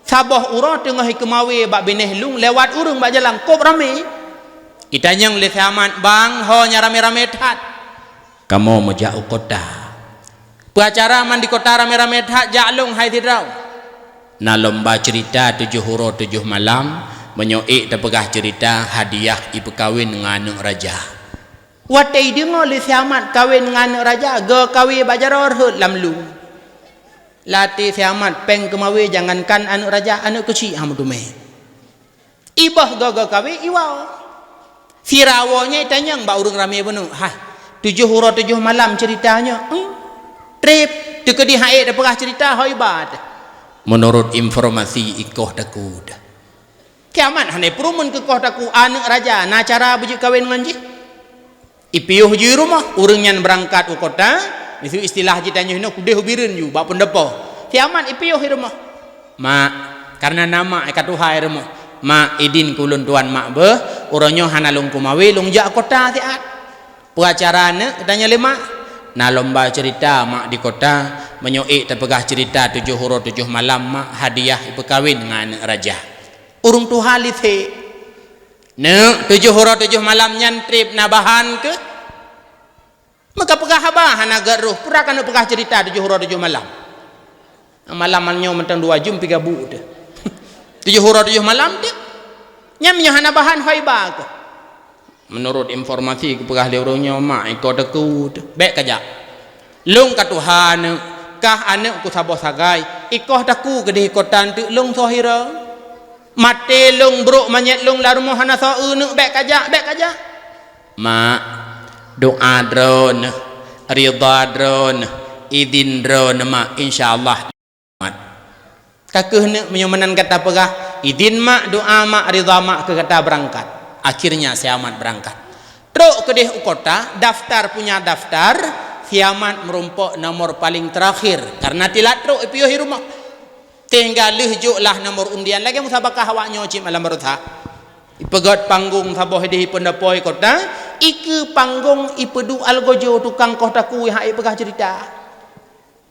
Saboh uroe teungoh keumawe bak binéh lueng lewat ureuëng bak jalan kôb ramé. Itanyong lé si Amat, "Bang, ho nyan ramé-ramé that?" "Kamoe meujak u kota." "Peue acara man di kota ramé-ramé that jak lôn hai sidroe?" "Na lomba ceurita tujoh uroe tujoh malam, meunyoe ék tapeugah ceurita hadiah ipeukawen ngon aneuëk raja." Watée ideungoe lé si Amat kawen ngon aneuëk raja, geukawe bak jaroe rhot lam lueng. Lam até si Amat péng keumawe jangankan aneuëk raja, aneuëk keuchik hana meuteumé. Iboh goe-goe kawe iwoe. Sira woe nyan itanyong bak ureuëng ramé bunoe, "Hai, tujoh uroe tujoh malam ceurita nyoe?" "Hmm." "Treb, teukeudi han ék tapeugah ceurita ho iba teuh." "Meunurot informasi ikoh takue." Si Amat hana peurumeun keu koh takue, aneuëk raja na cara beujeuet kawen ngon jih. Ipiôh ju i rumoh, ureuëng nyan beurangkat u kota, miseue istilah jih tanyoe inoe kudeh u Bireuen ju, bak peundapo. Si Amat ipiôh i rumoh. "Mak, kareuna na mak ka tuha i rumoh. Mak, idin keu ulôn tuan mak beuh, uroe nyoe hana lôn kumawe, lôn jak kota siat." "Peue acara, neuk?" geutanyong lé mak. "Na lomba ceurita mak di kota, meunyoe ék tapeugah ceurita tujoh uroe tujoh malam mak, hadiah ipeukawen ngon aneuëk raja." Ureuëng tuha lisek. "Neuk, tujoh uroe tujoh malam nyan treb na bahan keuh? Meuka peugah haba hana gét roh, peue ka neuk peugah ceurita tujoh uroe tujoh malam? Malam nyoe mantong dua jeuem pih gabuk teuh." "Tujoh uroe tujoh malam teuh? Nyan meunyoe hana bahan, ho iba keuh?" "Meunurot informasi geupeugah lé ureuëng nyoe mak, iko teungku teuh." "Bék kajak. Lôn ka tuha neuk, kah aneuëk kusaboh sagai, iko teungku keudeh kota teuk lôn soe hireuen. Maté lôn brok manyét lôn lam rumoh hana soe eu neuk, bék kajak, bék kajak." "Mak, doa droeneuh, ridha droeneuh, idin droeneuh mak, insya Allah." "Mat. Ka keuh neuk meunyoe meunan gata peugah, idin mak, doa mak, ridha mak keu gata beurangkat." Akhirnya si Amat beurangkat. Trok keudeh u kota, daftar punya daftar, si Amat meurumpok nomor paléng teurakhir, kareuna tilat trok ipiôh i rumoh. Tinggai lheueh jok lah nomor undian, lagée musabakah awak nyoe cit malam baroesa. Ipeugét panggong saboh ideh i peundapo i kota, ikeue panggong ipeuduek algojo tukang koh takue nyang hana ék peugah ceurita.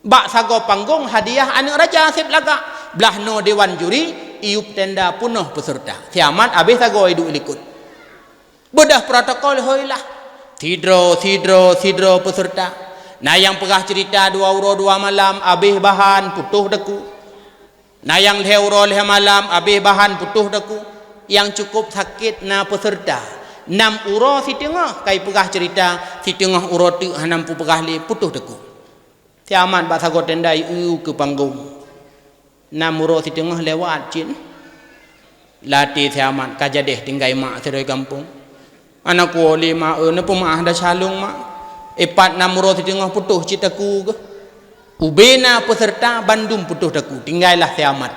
Bak sagoe panggong hadiah aneuëk raja seb lagak, blaih noe dewan juri, iyueb tenda peunoh peuseurta. Si Amat abéh sagoe iduek likot. Beudôh protokol hôi lah. Sidroe, sidroe, sidroe peuseurta. Na nyang peugah ceurita dua uroe dua malam, abéh bahan, putôh takue. Na nyang lhée uroe lhée malam, abéh bahan, putôh takue. Nyang cukup sakét na peuseurta. Nam uroe siteungoh ka ipeugah ceurita, siteungoh uroe teuk hana peue peugah lé, putôh takue. Si Amat bak sagoe tenda ieu keu panggong. Nam uroe siteungoh lewat cit. Lam até si Amat ka jadeh tinggai mak sidroe gampông. "Aneuëk ku lé mak, eu, neupeumaáh desya lôn mak. Ipat nam uroe siteungoh putôh cit takue geuh." Ubé na peuseurta bandum putôh takue, tinggai lah si Amat.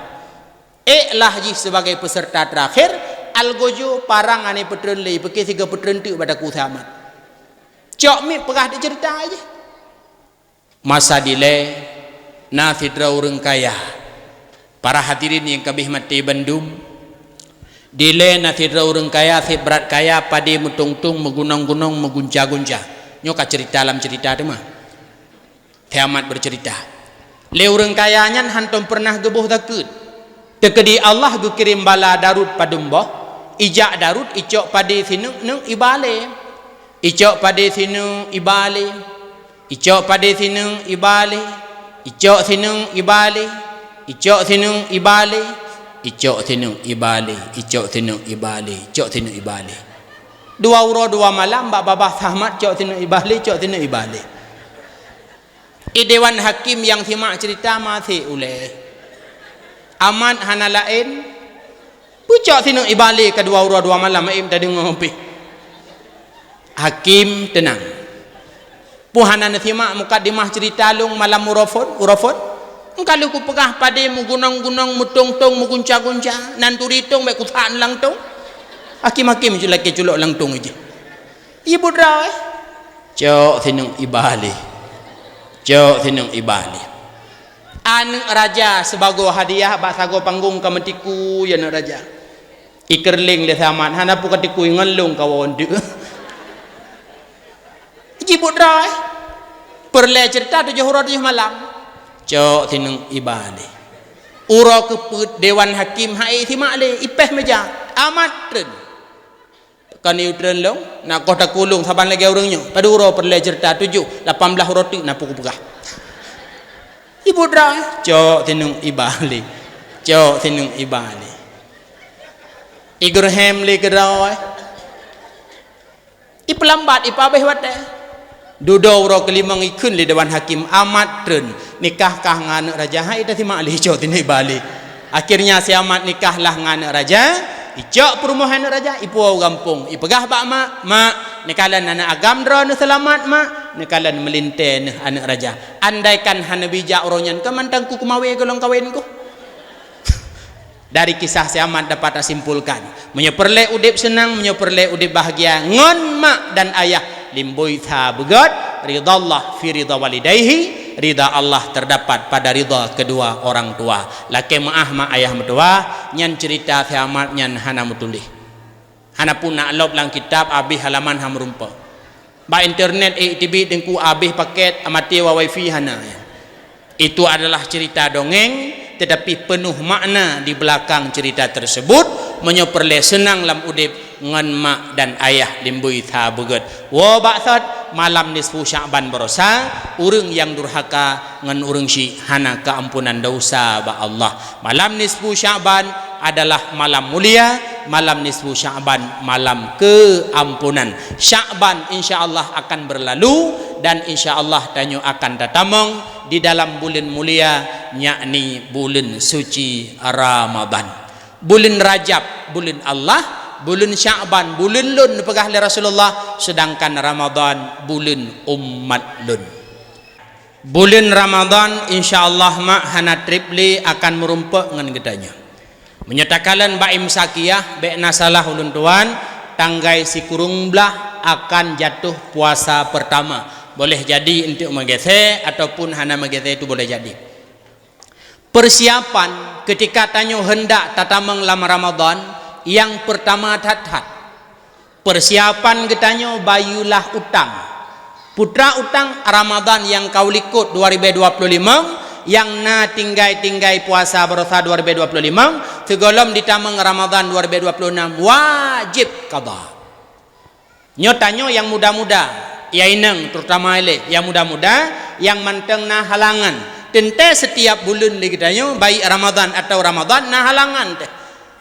Ék lah jih sibagai peuseurta teurakhir, algojo parang hana peutreun lé, pike sigoe peutreun teuk bak takue si Amat. Cok miet peugah di ceurita jih. Masa dilée na sidroe ureuëng kaya. Para hadirin nyang kabéh maté bandum, dilée na sidroe ureuëng kaya, seb brat kaya, padé meutong-tong, meugunong-gunong, meugunca-gunca. Nyoe ka ceurita lam ceurita teuma. Si Amat beuceurita. Lé ureuëng kaya nyan hántom peureunah geuboh zakeuet. Teukeudi Allah geukirém bala Daud padum boh, ijak Daud icok padé sineuk-neuk iba lé. Icok padé sineuk iba lé. Icok padé sineuk iba lé. Icok sineuk iba lé. Icok sineuk iba lé. Icok sineuk iba lé. Icok sineuk iba lé. Icok sineuk iba lé. Dua uroe dua malam bak babah si Amat cok sineuk iba lé, cok sineuk iba lé. Di dewan hakim nyang simak ceurita maséh ulée. Amat hana laén, peucok sineuk iba lé ka dua uroe dua malam, ék tadeungoe pih. Hakim teunang. Peue hana neusimak mukadimah ceurita lôn malam uroe phon, uroe phon? Ka lheueh kupeugah padé meugunong-gunong, meutong-tong, meugunca-gunca, nan turi tong bék kusak langtong. Hakim-hakim ju lakée culok langtong jih. Ibu droe, cok sineuk iba lé. Cok sineuk iba lé. Aneuëk raja sibagoe hadiah bak sagoe panggong ka meutikui aneuëk raja. Ikeureuléng lé si Amat, hana peue ka tikui ngon lôn kawan deuh. Ibu droe, peureulée ceurita tujoh uroe tujoh malam. Cok sineuk iba lé. Uroe keupeuet dewan hakim hana ék simak lé, ipéh meja. Amat treun. Kon ieu treun lôn, na koh takue lôn saban lagée ureuëng nyoe. Padub uroe peureulée ceurita tujoh, lapan blaih uroe teuk na peue kupeugah. Ibu droe, cok sineuk iba lé. Cok sineuk iba lé. Igeureuhem lé keu droe. Ipeulambat, ipeuabéh watée. Dudoe uroe keulimong ikheun lé dewan hakim, Amat treun, nikah kah ngon aneuëk raja, hana ék tasimak lé, icok sineuk iba lé. Akhirnya si Amat nikah lah ngon aneuëk raja, icok peurumoh aneuëk raja, ipuwoe u gampông, ipeugah bak mak, "Mak, neukalon aneuëk agam droeneuh seulamat, Mak, neukalon meulintée neuh aneuëk raja. Andaikan hana bijak uroe nyan, kon mantong ku kumawe golom kawen ku." Dari kisah si Amat dapat tasimpulkan, meunyoe peureulée udeb seunang, meunyoe peureulée udeb bahagia ngon mak dan ayah, Limbui sa beugét, ridha Allah fi ridha walidaihi, ridha Allah terdapat pada ridha kedua orang tua. Lakée meuáh mak ayah meutuwah, nyan ceurita si Ahmad nyan hana meutuléh. Hana pun na lôb lam kitab, abéh halaman han meurumpok. Bak internet, eh, teubiet Teungku, abéh paket, amaté wa wifi hana. Itu adalah cerita dongeng, tetapi penuh makna di belakang cerita tersebut. Meunyoe peureulée seunang lam udeb ngon mak dan ayah limbui sa beugét. Woe bak sot, malam nisfu Sya'ban barosa, ureuëng nyang durhaka ngon ureuëng syiek hana keuampunan dosa bak Allah. Malam nisfu Sya'ban adalah malam mulia, malam nisfu Sya'ban, malam keuampunan. Sya'ban insya Allah akan berlalu dan insya Allah tanyoe akan tatamong di dalam buleuen mulia, yakni buleuen suci Ramadan. Buleuen Rajab, buleuen Allah, buleuen Sya'ban, buleuen lôn, peugah lé Rasulullah, sedangkan Ramadan buleuen umat lôn. Buleuen Ramadan, insya Allah, mak hana treb lé akan meurumpok ngon geutanyoe. Meunyoe takalon bak Imsakiah, bék na salah ulôn tuan, tanggai sikureueng blaih akan jatuh puasa pertama. Boleh jadi untuk meugeusé ataupun hana meugeusé, itu boleh jadi. Persiapan ketika tanyoe hendak tatamong lam Ramadan, nyang pertama that-that. Persiapan geutanyoe bayeue lah utang. Peue treuk utang? Ramadan nyang ka likot dua ribu dua puluh lima, nyang na tinggai-tinggai puasa barosa dua ribu dua puluh lima, sigohlom jitamong Ramadan dua ribu dua puluh enam, wajéb qadha. Nyoe tanyoe nyang muda-muda, ya inong, terutama ilée, nyang muda-muda, nyang mantong na halangan. Teuntée setiap buleuen lé geutanyoe, baik Ramadan atawa Ramadan, na halangan teuh.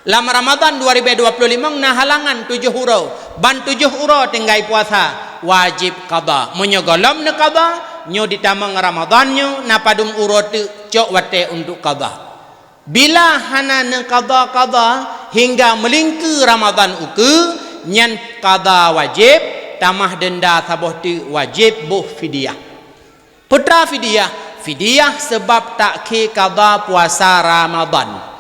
Lam Ramadan dua ribu dua puluh lima na halangan tujoh uroe, ban tujoh uroe tinggai puasa, wajéb qadha. Meunyoe gohlom neuqadha, nyoe jitamong Ramadan nyoe na padum uroe teuk cok watée untuk qadha. Bila hana neuqadha-qadha hingga meulingkeue Ramadan ukeue, nyan qadha wajéb, tamah denda saboh teuk, wajéb boh fidyah. Peue treuk fidyah? Fidyah sabab takhé qadha puasa Ramadan.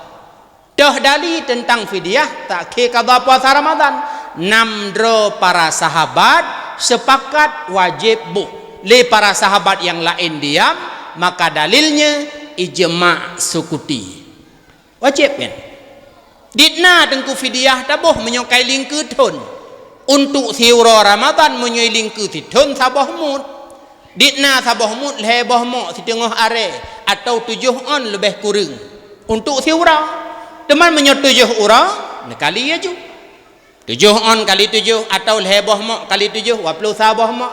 Toh dali teuntang fidyah takhé qadha puasa Ramadan? Nam droe para sahabat sepakat wajéb boh. Lé para sahabat nyang laén diam, maka dalilnya ijma' sukuti. Wajéb kan? Dikna Teungku fidyah taboh meunyoe ka ilingkeue thon. Untuk siuroe Ramadan meunyoe ilingkeue sithon saboh mut. Dikna saboh mut lhée boh mok siteungoh arée atawa tujoh on leubeh kureueng. Untuk siuroe. Teuma meunyoe tujoh uroe, neukali laju. Tujoh on kali tujoh atawa lhée boh mok kali tujoh, dua ploh sa boh mok.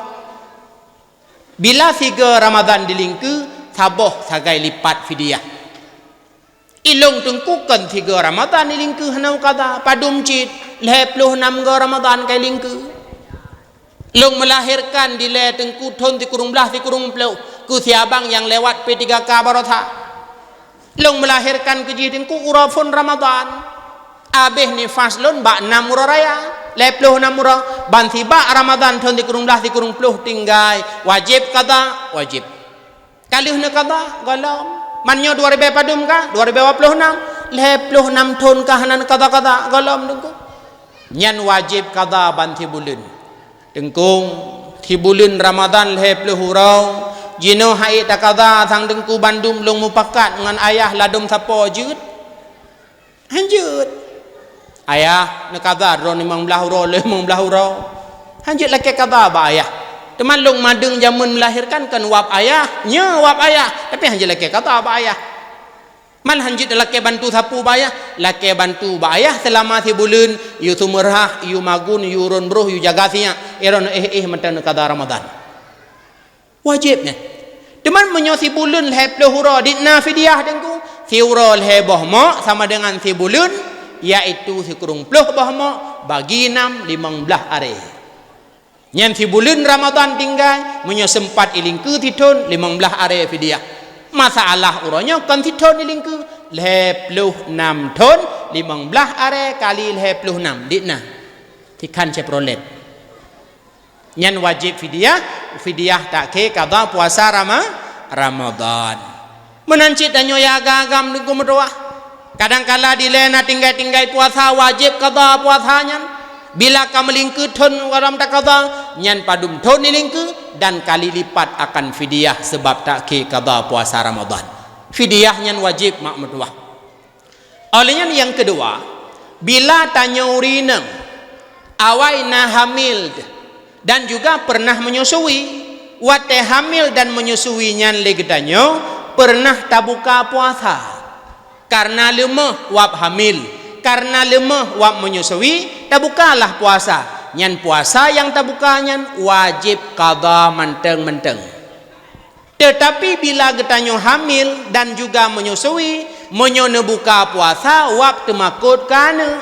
Bila sigoe Ramadan dilingkeue, saboh sagai lipat fidyah. Ilôn Teungku kon sigoe Ramadan ilingkeue hana qadha, padum cit lhée ploh nam goe Ramadan ka ilingkeue. Lôn meulahérkan dilée Teungku thon sikureueng blaih sikureueng ploh keu si abang nyang lewat P tiga K barosa. Lôn meulahérkan keu jih Teungku uroe phon Ramadan. Abéh nifas lôn bak nam uroe raya, lhée ploh nam uroe, ban sibak Ramadan thon sikureueng blaih sikureueng ploh tinggai, wajéb qadha, wajéb. Ka lheueh neuqadha, gohlom. Man nyoe dua ribée padum ka? Dua ribée dua ploh nam. Lhée ploh nam thon ka hana neuqadha-qadha, gohlom Teungku. Nyan wajéb qadha ban sibuleuen. Teungku, sibuleuen Ramadan lhée ploh uroe, jinoe han ék taqadha sang Teungku bandum lôn mupakat ngon ayah ladôm sapo jeuet? Hanjeuet. Ayah, neuqadha droe limong blaih uroe, limong blaih uroe. Hanjeuet lakée qadha bak ayah. Teuma lôn madeueng jameun meulahérkan kon wab ayah, nyoe wab ayah, tapi hanjeuet lakée qadha bak ayah. Man hanjeuet lakée bantu sapeue bak ayah, lakée bantu bak ayah seulama sibuleuen, yue seumeurah, yue magun, yue uron broh, yue jaga siat, droeneuh éh-éh mantong neuqadha Ramadan. Wajéb nyan. Teuma meunyoe sibuleuen lhée ploh uroe dikna fidyah Teungku, siuroe lhée boh mok sama deungon sibuleuen, yaitu sikureueng ploh boh mok bagi nam limong blaih arée. Nyan sibuleuen Ramadan tinggai, meunyoe seumpat ilingkeue sithon, limong blaih arée fidyah. Masalah uroe nyoe kon sithon ilingkeue, lhée ploh nam thon, limong blaih arée kali lhée ploh nam, dikna. Tikhan Chevrolet. Nyan wajéb fidyah, fidyah takhé qadha puasa Rama-, Ramadan. Meunan cit tanyoe nyang agam-agam Teungku meutuwah. Kadang kala dilée na tinggai-tinggai puasa, wajéb qadha puasa nyan. Bila ka meulingkeue thon haram takadha, nyan padum thon ilingkeue dan kali lipat akan fidyah sabab takhé kadha puasa Ramadan. Fidyah nyan wajéb mak meutuwah. Óh lheueh nyan nyang keudua, bila tanyoe ureueng inong awai na hamil dan juga pernah menyusui, watée hamil dan menyusui nyan lé geutanyoe pernah tabuka puasa. Kareuna leumoh wab hamil, kareuna leumoh wab menyusui, tabukalah puasa. Nyan puasa nyang tabuka nyan wajéb kadha mantong-mantong. Teutapi bila geutanyoe hamil dan juga menyusui, meunyoe neubuka puasa wab teumakot keu aneuëk,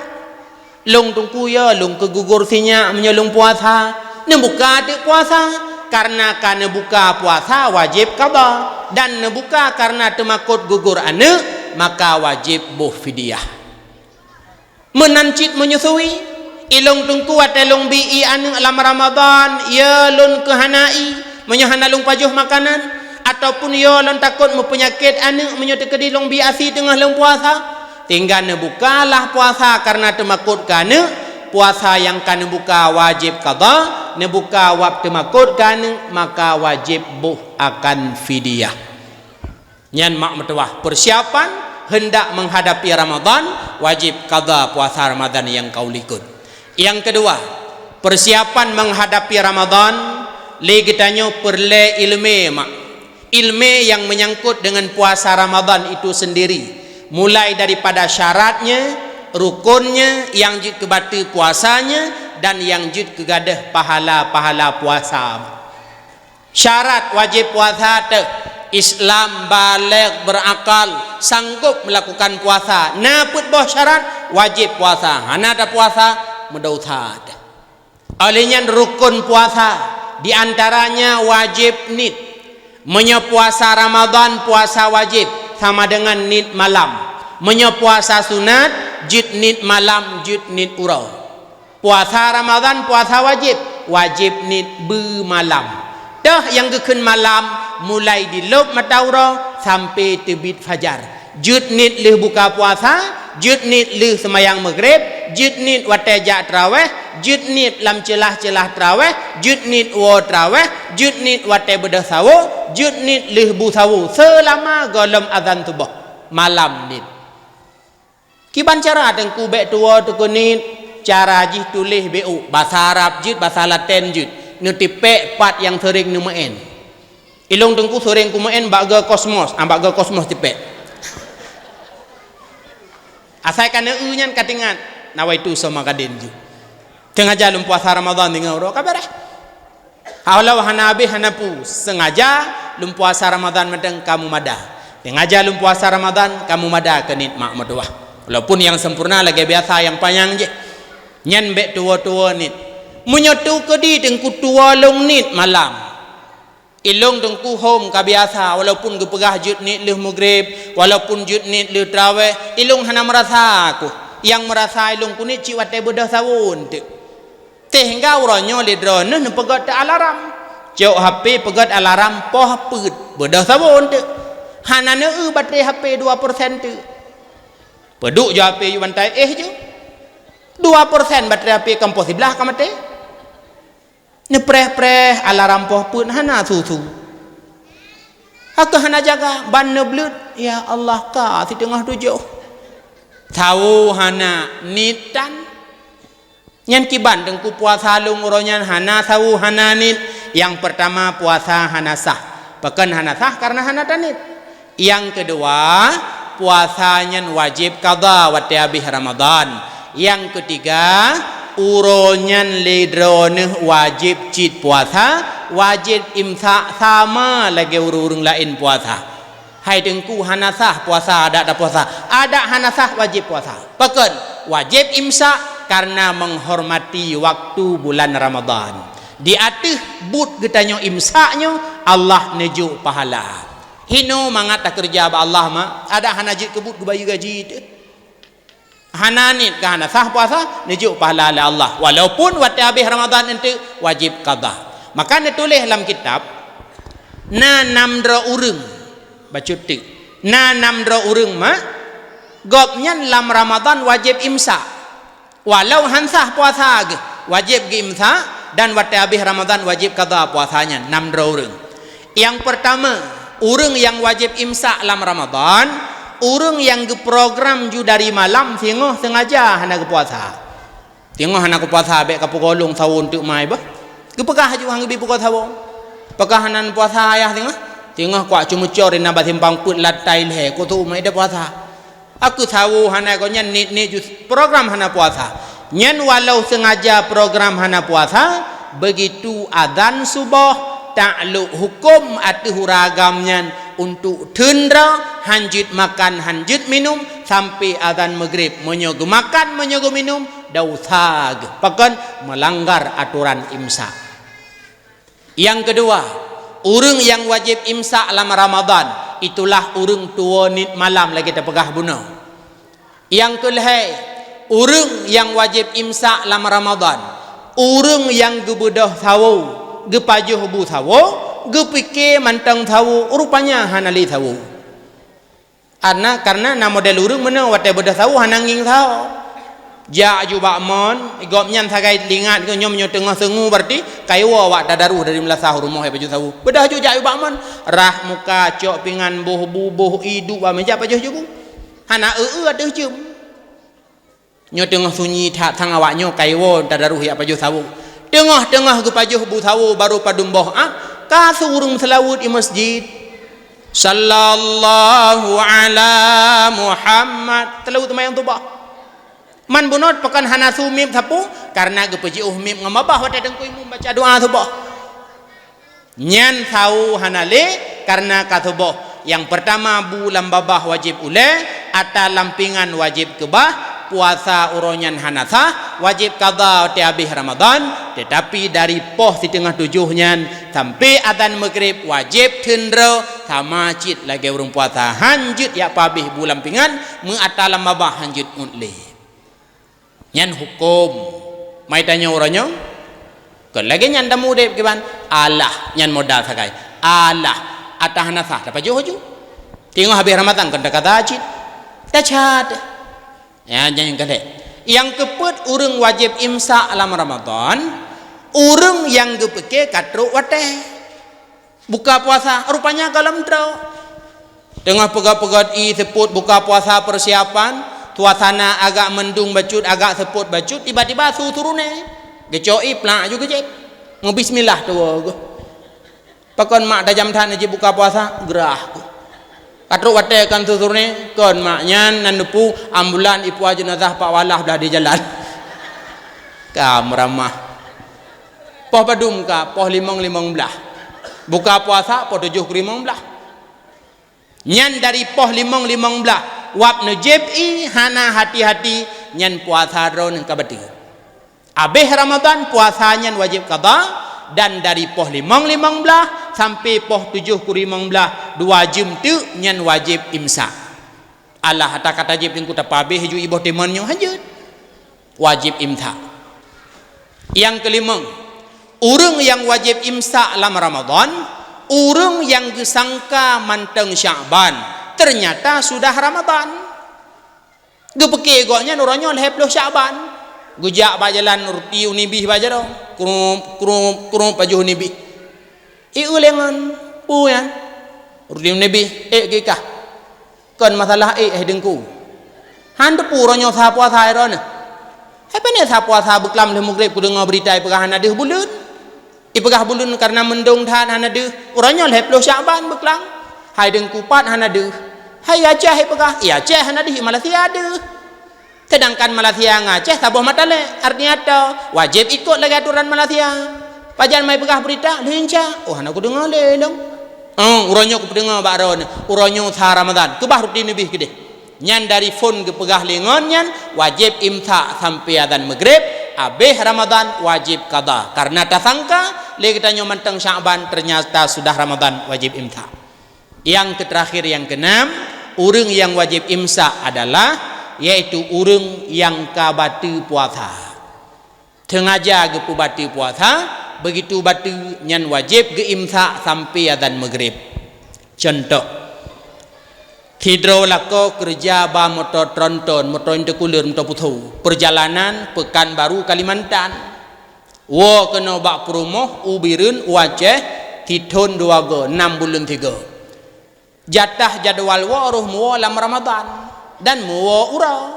lôn teungku ya, lôn keugugur sinyak meunyoe lôn puasa, neubuka teuk puasa, kareuna ka neubuka puasa wajéb kadha, dan neubuka kareuna teumakot gugur aneuëk, maka wajéb boh fidyah. Meunan cit menyusui, ilôn teungku watée lôn bi ié aneuëk lam Ramadan, ya lôn keuhana ié meunyoe hana lôn pajoh makanan, ataupun ya lôn takot meupeunyakét aneuëk meunyoe teukeudi lôn bi asi teungoh lôn puasa. Sehingga neubukalah puasa kareuna teumakot keu aneuëk, puasa nyang ka neubuka wajéb kadha, neubuka wab teumakot keu aneuëk, maka wajéb boh akan fidyah. Nyan mak meutuwah, persiapan hendak menghadapi Ramadan, wajéb kadha puasa Ramadan nyang ka u likot. Nyang keudua, persiapan menghadapi Ramadan, lé geutanyoe peureulée iéleumé mak. Iéleumé nyang menyangkut dengan puasa Ramadan itu sendiri, mulai daripada syaratnya, rukunnya, nyang jeuet keu bateue puasanya, dan nyang jeuet keu gadôh pahala-pahala puasa. Syarat wajéb puasa teuh, Islam, balek, berakal, sanggob melakukan puasa. Na peuet boh syarat wajéb puasa, hana tapuasa, meudesya teuh. Óh lheueh nyan rukun puasa, di antaranya wajéb niet. Meunyoe puasa Ramadan, puasa wajéb, sama dengan niet malam. Meunyoe puasa sunat, jeuet niet malam, jeuet niet uroe. Puasa Ramadan, puasa wajéb, wajéb niet beumalam. Teuh nyang geukheun malam, mulai dilôb mata uroe sampoe teubiet fajar. Jeuet niet lheueh buka puasa, jeuet niet lheueh seumayang Maghrib, jeuet niet watée jak traweh, jeuet niet lam ceulah-ceulah traweh, jeuet niet woe traweh, jeuet niet watée beudôh sawoe, jeuet niet lheueh bu sawoe, seulama gohlom azan suboh, malam niet. Kiban cara teungku bék tuwoe teukeuniet, cara jih tuléh bék u, basa Arab jeuet, basa Laten jeuet, neutipék pat nyang seuréng neumeu'en. Ilôn teungku seuréng kumeu'en bak geu kosmos, ah, bak geu kosmos tipék. Asai ka neueu nyan ka teuingat, nawaitu soma gadin jeuet. Teungaja lôn puasa Ramadan deungon uroe ka beureh. Halo hana habéh hana pu, seungaja lôn puasa Ramadan mantong ka mumada. Seungaja lôn puasa Ramadan ka mumada keu niet mak meutuwah. Walaupun nyang sempurna lagée biasa nyang panyang jih. Nyan bék tuwoe-tuwoe niet. Meunyoe teukeudi teungku tuwoe lôn niet malam. Ilôn teungku hom ka biasa, walaupun geupeugah jeuet niet lheueh Maghrib, walaupun jeuet niet lheueh traweh, ilôn hana meurasa ku. Nyang meurasa ilôn keuneuk cit watée beudôh sawoe teuk. Sehingga uroe nyoe lé droeneuh neupeugét teuh alarm. Cok H P peugét alarm poh peuet, beudôh sawoe teuk. Hana neueu baterai H P dua persen teuk. Peuduek ju H P ju bantai éh ju. Dua persen baterai H P kon poh siblaih ka maté. Neupreh-preh alarm poh peuet hana su-su. Akhé hana jaga, ban neubleuet, ya Allah ka siteungoh tujoh. Sawoe hana niet tan. Nyan kiban teungku puasa lôn uroe nyan hana sawoe hana niet. Nyang peurtama puasa hana sah. Pakon hana sah? Kareuna hana taniet. Nyang keudua, puasa nyan wajéb qadha watée habéh Ramadhan. Nyang keutiga, uroe nyan lé droeneuh wajéb cit puasa, wajéb imsak sama lagée ureuëng-ureuëng laén puasa. Hai teungku, hana sah puasa adak tapuasa. Adak hana sah wajéb puasa. Pakon? Wajéb imsak kareuna menghormati waktu bulan Ramadhan. Di ateueh buet geutanyoe imsak nyoe, Allah neujok pahala. Hinoe mangat takeureuja bak Allah, mak. Adak hana jeuet keu buet geubayeue gaji teuh. Hana niet ka hana sah puasa, neujok pahala lé Allah. Walaupun watée habéh Ramadhan eunteuk wajéb qadha. Maka neutuléh lam kitab, na nam droe ureuëng, bacut teuk. Na nam droe ureuëng, mak, gobnyan lam Ramadhan wajéb imsak. Walau han sah puasa geuh, wajéb geuimsak, dan watée habéh Ramadhan wajéb qadha puasa nyan, nam droe ureuëng. Nyang peurtama, ureuëng nyang wajéb imsak lam Ramadhan, ureuëng nyang geuprogram ju dari malam singoh seungaja hana geupuasa. Singoh hana geupuasa, bék ka peugoe lôn sawo teuk mai bah. Geupeugah ju han geubi peugoe sawo. Peugah hana puasa ayah singoh. Singoh kuak ceumucor ina bak simpang peuet lantai lhée, kutôk mai ida puasa. Aku sawo hana, gobnyan niet-niet ju program hana puasa. Nyan walau seungaja program hana puasa, beugitu azan suboh, taklok huköm ateueh ureuëng agam nyan untuk theun droe, han jeuet makan, han jeuet minum, sampai azan Maghrib. Meunyoe geumakan, meunyoe geuminum, dosa geuh. Pakon? Meulanggar atoran imsak. Nyang keudua, ureuëng nyang wajéb imsak lam Ramadhan, itulah ureuëng tuwoe niet malam lagée tapeugah bunoe. Nyang keulhée, ureuëng nyang wajéb imsak lam Ramadhan, ureuëng nyang geubeudôh sawo, geupajoh bu sawo, geupike mantong sawo, rupanya hana lé sawo. Karna, karna na model ureuëng meunoe watée beudôh sawo hana ngieng sawo. Jak ju bak mon, gobnyan sagai ingat keu nyoe, nyoe teungoh seungue, berarti ka iwoe awak tadaruh dari meulasah rumoh ya pajoh sawo. Beudôh ju jak ju bak mon, rah muka, cok pingan, boh bu, boh ié, duek bak meja pajoh ju bu. Hana eu-eu ateueh jeuem. Nyoe teungoh sunyi that sang awak nyoe ka iwoe tadaruh jak pajoh sawo. Teungoh-teungoh geupajoh bu sawo baru padum boh ah, ka su ureuëng meuseulaweuet i masjid. Sallallahu ala Muhammad. Seulaweuet seumayang suboh. Man bunoe pakon hana su mieb sapeue, karna geupeujiôh mieb ngon babah watée teungku imum baca doa suboh. Nyan sawo hana lé, karna ka suboh. Nyang peurtama, bu lam babah wajéb ulée, ata lam pingan wajéb keubah, puasa uroe nyan hana sah, wajéb qadha watée habéh Ramadhan, teutapi dari poh siteungoh tujoh nyan sampai azan Maghrib wajéb theun droe sama cit lagée ureuëng puasa, han jeuet jak peuhabéh bu lam pingan, meu ata lam babah han jeuet ngon lé. Nyan huköm. Mai tanyoe uroe nyoe, kon lagée nyan tameudeb kiban? Alah, nyan modal sagai. Alah, ata hana sah tapajoh ju. Teungoh habéh Ramadhan kon taqadha cit. Tacat. Ya, nyan nyang keulhée. Nyang keupeuet, ureuëng wajéb imsak lam Ramadhan, ureuëng nyang geupike ka trok watée buka puasa, rupanya gohlom trok. Teungoh peugét-peugét ié seupôt buka puasa persiapan, suasana agak mendung bacut, agak seupôt bacut, tiba-tiba su turoné. Geucok ié plak ju geujieb. Ngon bismillah tuwoe geuh. Pakon mak tajam that neujieb buka puasa, grah geuh. Ka trok watée kon su turoné, kon mak nyan nan neupu ambulan ipuwoe jeunazah Pak Walah blah di jalan. Ka meuramah. Poh padum ka, poh limong, limong blaih. Buka puasa poh tujoh keu limong blaih. Nyan dari poh limong, limong blaih, wab neujieb ié hana hati-hati, nyan puasa droeneuh ka bateue. Abéh Ramadhan puasa nyan wajéb qadha, dan dari poh limong, limong blaih sampai poh tujoh keu limong blaih, dua jeuem teuk nyan wajéb imsak. Alah, ata ka tajieb teungku tapabéh ju iboh timon nyoe, han jeuet. Wajéb imsak. Nyang keulimong, ureuëng nyang wajéb imsak lam Ramadhan, ureuëng nyang geusangka mantong Syakban, teunyata sudah Ramadhan. Geupeuke gobnyan uroe nyoe lhée ploh Syakban. Geujak bak jalan ruti u nibih bak jaroe, krup, krup, krup pajoh u nibih. Ié lé ngon peue nyan? Ruti u nibih, ék geuikah. Kon masalah ék, hai teungku. Han teupeue uroe nyoe sah puasa droeneuh. Hai pane sah puasa beuklam lheueh Maghrib kudeungoe beurita ipeugah hana deuh buleuen. Ipeugah buleuen karna mendung that hana deuh. Uroe nyoe lhée ploh Syakban beuklam. Hai teungku, pat hana deuh. Hai Aceh ipeugah, i Aceh hana deuh, i Malaysia deuh. Seudangkan Malaysia ngon Aceh saboh mata lé, artinya ta wajéb ikot lagée atoran Malaysia. Pajan mai peugah beurita, lheueh inca, oh, hana kudeungoe lé lom. Oh, uroe nyoe kupeudeungoe bak droeneuh, uroe nyoe sah Ramadhan, keubah ruti nibih keudeh. Nyan dari phon geupeugah lé ngon nyan, wajéb imsak sampai azan Maghrib, abéh Ramadhan wajéb qadha. Karna tasangka lé geutanyoe mantong Syakban, teunyata sudah Ramadhan wajéb imsak. Nyang keuterakhir, nyang keenam, ureuëng nyang wajéb imsak adalah, yaitu ureuëng nyang ka bateue puasa. Seungaja geupeubateue puasa, beugitu bateue nyan wajéb geuimsak sampai azan Maghrib. Cuntoh, Sidroe lakoe keureuja ba moto tronton, moto intercooler, moto putho. Peurjalanan Pekanbaru Kalimantan. Woe keunoe bak peurumoh u Bireuen u Aceh, sithon dua goe, nam buleuen sigoe. Jatah jadwal woe roh meuwoe lam Ramadhan dan meuwoe uroe.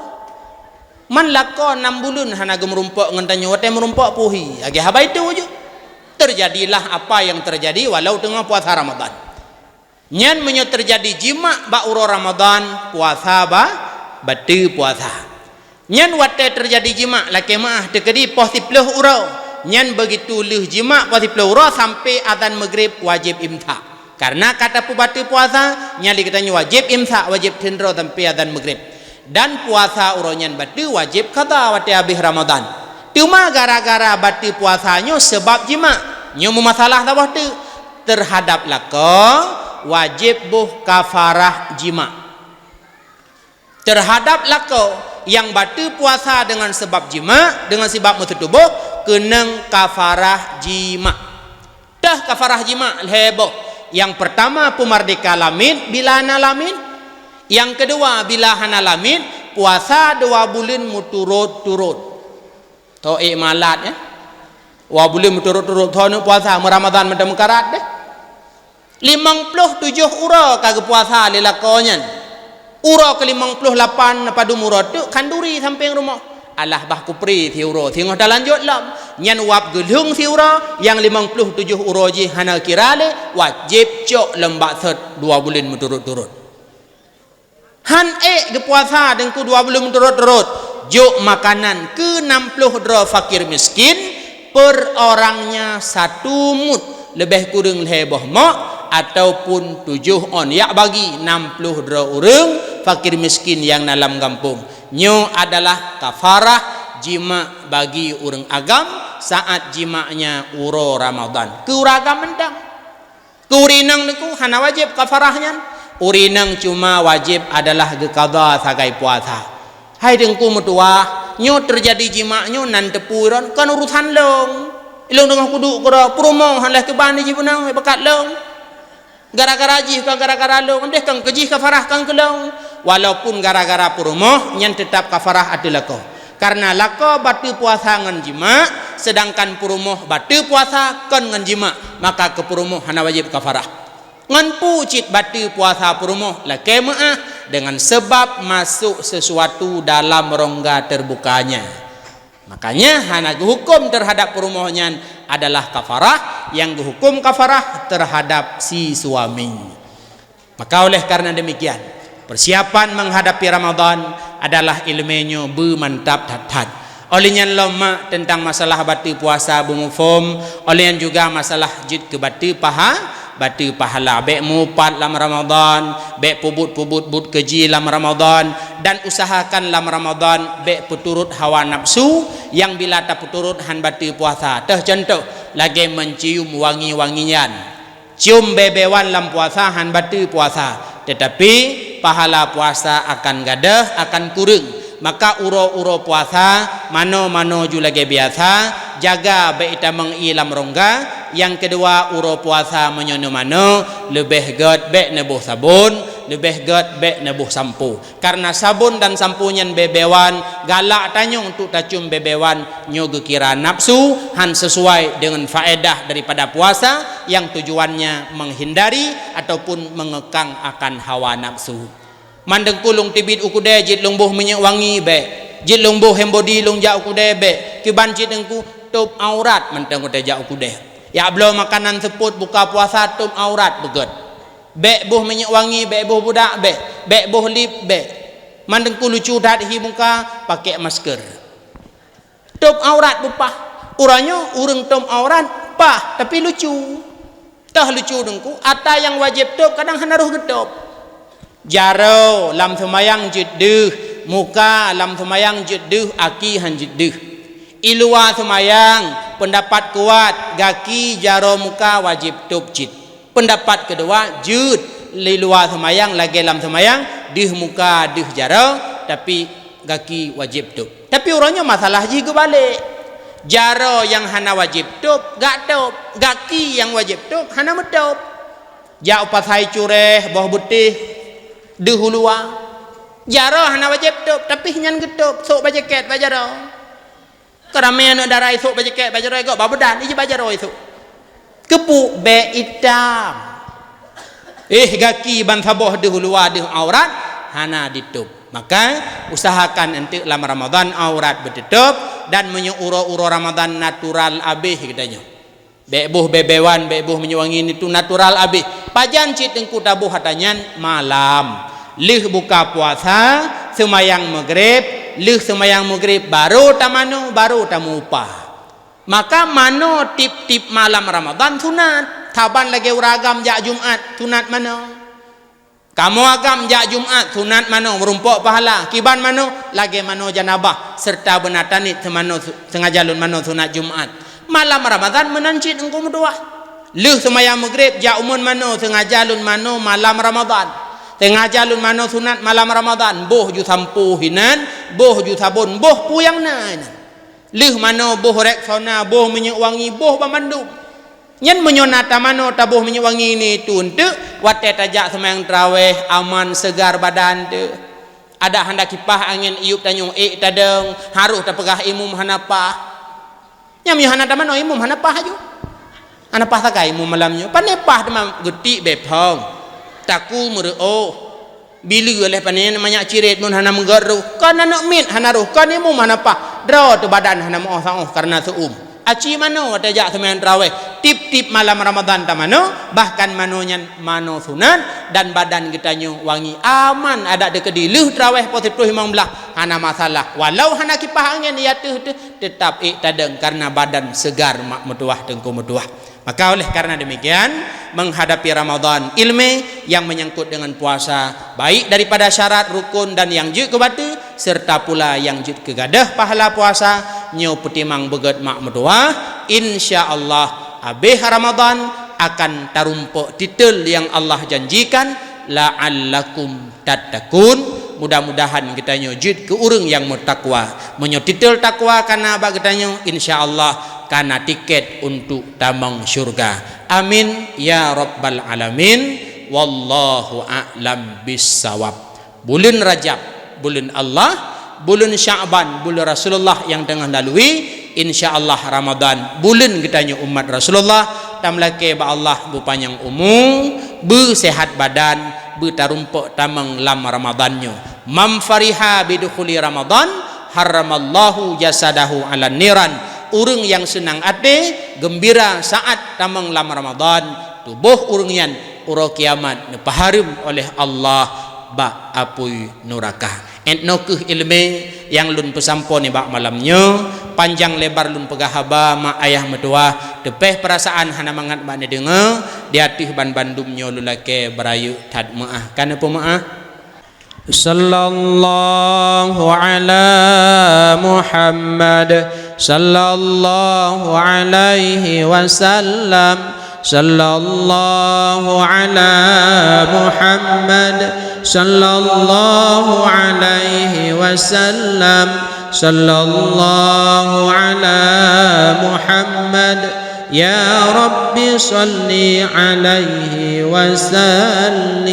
Man lakoe nam buleuen hana geumeurumpok ngon tanyoe, watée meurumpok puhi. Lagée haba itu ju. Teujadilah apa nyang teujadi walau teungoh puasa Ramadhan. Nyan meunyoe teujadi jimak bak uroe Ramadhan, puasa ba, bateue puasa. Nyan watée teujadi jimak, lakée meuáh, teukeudi poh siplôh uroe. Nyan beugitu lheueh jimak poh siplôh uroe sampoe azan Maghrib wajéb imsak. Kareuna ka tapeubateue puasa, nyan lé geutanyoe wajéb imsak, wajéb teundroe sampoe azan Maghrib. Dan puasa uroe nyan bateue wajéb qadha watée habéh Ramadhan. Teuma gara-gara bateue puasa nyoe sabab jimak, nyoe meumasalah saboh teuk. Teuhadab lakoe wajéb boh kafarah jimak. Teuhadab lakoe nyang bateue puasa deungon sabab jimak, deungon sabab meuseutubôh, keunong kafarah jimak. Teuh kafarah jimak lhée boh. Nyang peurtama, peumardeka lamiet bila na lamiet. Nyang keudua, bila hana lamiet, puasa dua buleuen meuturot-turot. Tho ék malat, ya. Dua buleuen meuturot-turot, tho neuk puasa, meu Ramadhan mantong meukarat deh. Limong ploh tujoh uroe ka geupuasa lé lakoe nyan. Uroe keu limong ploh lapan padum uroe teuk khanduri sampéng rumoh. Alah bah kupré siuroe, singoh talanjot lom. Nyan wab geulheueng siuroe, nyang limong ploh tujoh uroe jih hana kira lé, wajéb cok lom bak sot dua buleuen meuturot-turot. Han ék geupuasa Teungku dua buleuen meuturot-turot, jok makanan keu nam ploh droe fakir miskin, per orangnya satu mud, leubeh kureueng lhée boh mok, ataupun tujoh on, yak bagi nam ploh droe ureuëng fakir miskin nyang na lam gampông. Nyoe adalah kafarah jimak bagi ureuëng agam saat jimaknya uroe Ramadhan. Keu ureuëng agam mantong. Keu ureuëng inong Teungku hana wajéb kafarah nyan. Ureuëng inong cuma wajéb adalah geuqadha sagai puasa. Hai Teungku meutuwah, nyoe teujadi jimak nyoe nan teupeu ron kon urosan lôn. Ilôn teungoh kuduek keudroe, peurumoh han lheueh keuban jih beunang bakat lôn. Gara-gara jih kon gara-gara lôn, deh kon keu jih kafarah kon keu lôn. Walaupun gara-gara peurumoh, nyan teutap kafarah ateueh lakoe. Kareuna lakoe bateue puasa ngon jimak, seudangkan peurumoh bateue puasa kon ngon jimak, maka keu peurumoh hana wajéb kafarah. Ngon peue cit bateue puasa peurumoh lakée meuáh, deungon sabab masôk seusuatu dalam rongga teubukanya. Makanya hana geuhuköm teuhadab peurumoh nyan adalah kafarah, nyang geuhuköm kafarah teuhadab si suami. Maka oleh karena demikian, persiapan menghadapi Ramadhan adalah iéleumé nyoe beumantap that-that. Oleh nyan lom mak teuntang masalah bateue puasa beumuphom, oleh nyan juga masalah jeuet keu bateue paha, bateue pahala. Bék meuupat lam Ramadhan, bék peubuet-peubuet buet keuji lam Ramadhan, dan usahakan lam Ramadhan bék peuturot hawa nafsu nyang bila tapeuturot han bateue puasa. Teuh contoh, lagée mencium wangi-wangian. Cium bée-bée wan lam puasa han bateue puasa, teutapi pahala puasa akan gadôh, akan kureueng. Maka uroe-uroe puasa, manoe-manoe ju lagée biasa, jaga bék itamong ié lam rongga. Nyang keudua, uroe puasa meunyoe neumanoe, leubeh gét bék neuboh sabon, leubeh gét bék neuboh sampo. Kareuna sabon dan sampo nyan bée-bée wan, galak tanyong untuk tacium bée-bée wan, nyoe geukira nafsu, han sesuai deungon faedah daripada puasa nyang tujuannya menghindari ataupun mengekang akan hawa nafsu. Man Teungku lôn teubiet u keudè jeuet lôn boh minyeuk wangi bék, jeuet lôn boh hand body lôn jak u keudè bék, kiban cit Teungku tôb aurat mantong watée jak u keudè. Jak bloe makanan seupôt buka puasa tôb aurat beugét. Bék boh minyeuk wangi, bék boh budak, bék, bék boh lip, bék. Man Teungku lucu that hi muka, pakai masker. Tôb aurat beupah. Uroe nyoe ureuëng tôb aurat pah, tapi lucu. Teuh lucu Teungku, ata nyang wajéb tôb kadang hana roh geutôb. Jaroe lam seumayang jeuet deuh, muka lam seumayang jeuet deuh, aki han jeuet deuh. I luwa seumayang, peundapat kuat, gaki, jaroe, muka wajéb tôb cit. Peundapat keudua, jeuet, di luwa seumayang lagée lam seumayang, deuh muka, deuh jaroe, tapi gaki wajéb tôb. Tapi uroe nyoe masalah jih geubalek. Jaroe nyang hana wajéb tôb, gak tôb. Gaki nyang wajéb tôb, hana meutôb. Jak u pasai curéh boh beutéh, Deuh u luwa. Jaroe hana wajéb tôb, tapi nyan geutôb, sôk bak jakét bak jaroe. Keu ramé aneuk dara isôk bak jakét bak jaroe, gok bak badan, ijak bak jaroe isôk. Keupeue? Bèk itam. Eh, gaki ban saboh deuh u luwa, deuh aurat, hana ditôb. Maka, usahakan eunteuk lam Ramadan aurat beututôb, dan meunyoe uroe-uroe Ramadan natural abéh geutanyoe. Bèk boh bèe-bèe wan, bèk boh minyeuk wangi, nyan natural abéh. Pajan cit Teungku taboh ata nyan? Malam. Lheueh buka puasa, seumayang Maghrib, lheueh seumayang Maghrib barô tamanoe, barô tameuupah. Maka manoe tiep-tiep malam Ramadan sunat. Saban lagèe ureueng agam jak Jumat, sunat manoe. Kamoe agam jak Jumat, sunat manoe, meurumpok pahala. Kiban manoe? Lagèe manoe janabah, seureuta beuna tanit seumanoe su-, seungaja lôn manoe sunat Jumat. Malam Ramadan meunan cit Teungku meutuah. Lheueh seumayang Maghrib jak umeuen manoe, seungaja lôn manoe malam Ramadan. Seungaja lôn manoe sunat malam Ramadan, boh ju sampo hinan, boh ju sabon, boh peue nyang na hinan. Lheueh manoe boh Rexona, boh minyeuk wangi, boh banmandum. Nyan meunyoe na tamanoe taboh minyeuk wangi nyan eunteuk, watèe tajak seumayang tarawèh aman seugar badan teuh. Adak hana kipah angén iyup tanyoe ék tadong, harôh tapeugah imum hana paih. Nyan meunyoe hana tamanoe imum hana paih aju. Hana paih sagai imum malam nyoe. Pané paih teuma geutik bèe phong. Taku meureuôh. Bileu lé pané manyak cirét mun hana meugét roh, kon aneuk miet hana roh, kon imum hana paih, droe teuh badan hana meu'oh saôh kareuna seu-uem. Aci manoe watèe jak seumayang tarawèh, tiep-tiep malam Ramadan tamanoe, bahkan manoe nyan manoe sunat, dan badan geutanyoe wangi aman adak teukeudi lheueh tarawèh poh siplôh limong blah hana masalah. Walau hana kipah angén di ateueh teuh, teutap ék tadong kareuna badan seugar mak meutuah teungku meutuah. Maka oleh karena demikian, menghadapi Ramadan, ilmu yang menyangkut dengan puasa, baik daripada syarat, rukun, dan yang jeuet keu bateue, serta pula yang jeuet keu gadoh pahala puasa, nyoe peutimang beugét mak meutuah, insya Allah, habéh Ramadan akan tarumpok titel yang Allah janjikan, la'allakum tattaqun, mudah-mudahan geutanyoe jeuet keu ureuëng nyang meutakwa. Meunyoe titel takwa ka na bak geutanyoe, insya Allah ka na tiket untuk tamong syurga. Amin ya rabbal alamin. Wallahu a'lam bissawab. Buleuen Rajab, buleuen Allah, buleuen Sya'ban, buleuen Rasulullah nyang teungoh lalui, insya Allah Ramadan, buleuen geutanyoe umat Rasulullah, tameulakée bak Allah beupanyang umu, beuseuhat badan, beutarumpok tamong lam Ramadan nyoe. "Man fariha bidukhuli Ramadan, harramallahu jasadahu 'alan niran." Ureuëng nyang seunang até, geumbira saát tamong lam Ramadan, tuboh ureuëng nyan uroe kiamat neupeuhareuem oleh Allah bak apui nuraka. Ét noe kheueh iéleumé nyang lôn peusampoe nibak malam nyoe, panjang lebar lôn peugah haba, mak ayah meutuwah, teupéh peurasaan hana mangat bak neudeungoe, di ateueh banbandum nyoe lôn lakée beurayeuk that meuáh. Ka neupeumeuáh? Sallallahu ala Muhammad, sallallahu alaihi wasallam, sallallahu ala Muhammad, sallallahu alaihi wasallam, sallallahu ala Muhammad, ya Rabbi salli alaihi wasallim.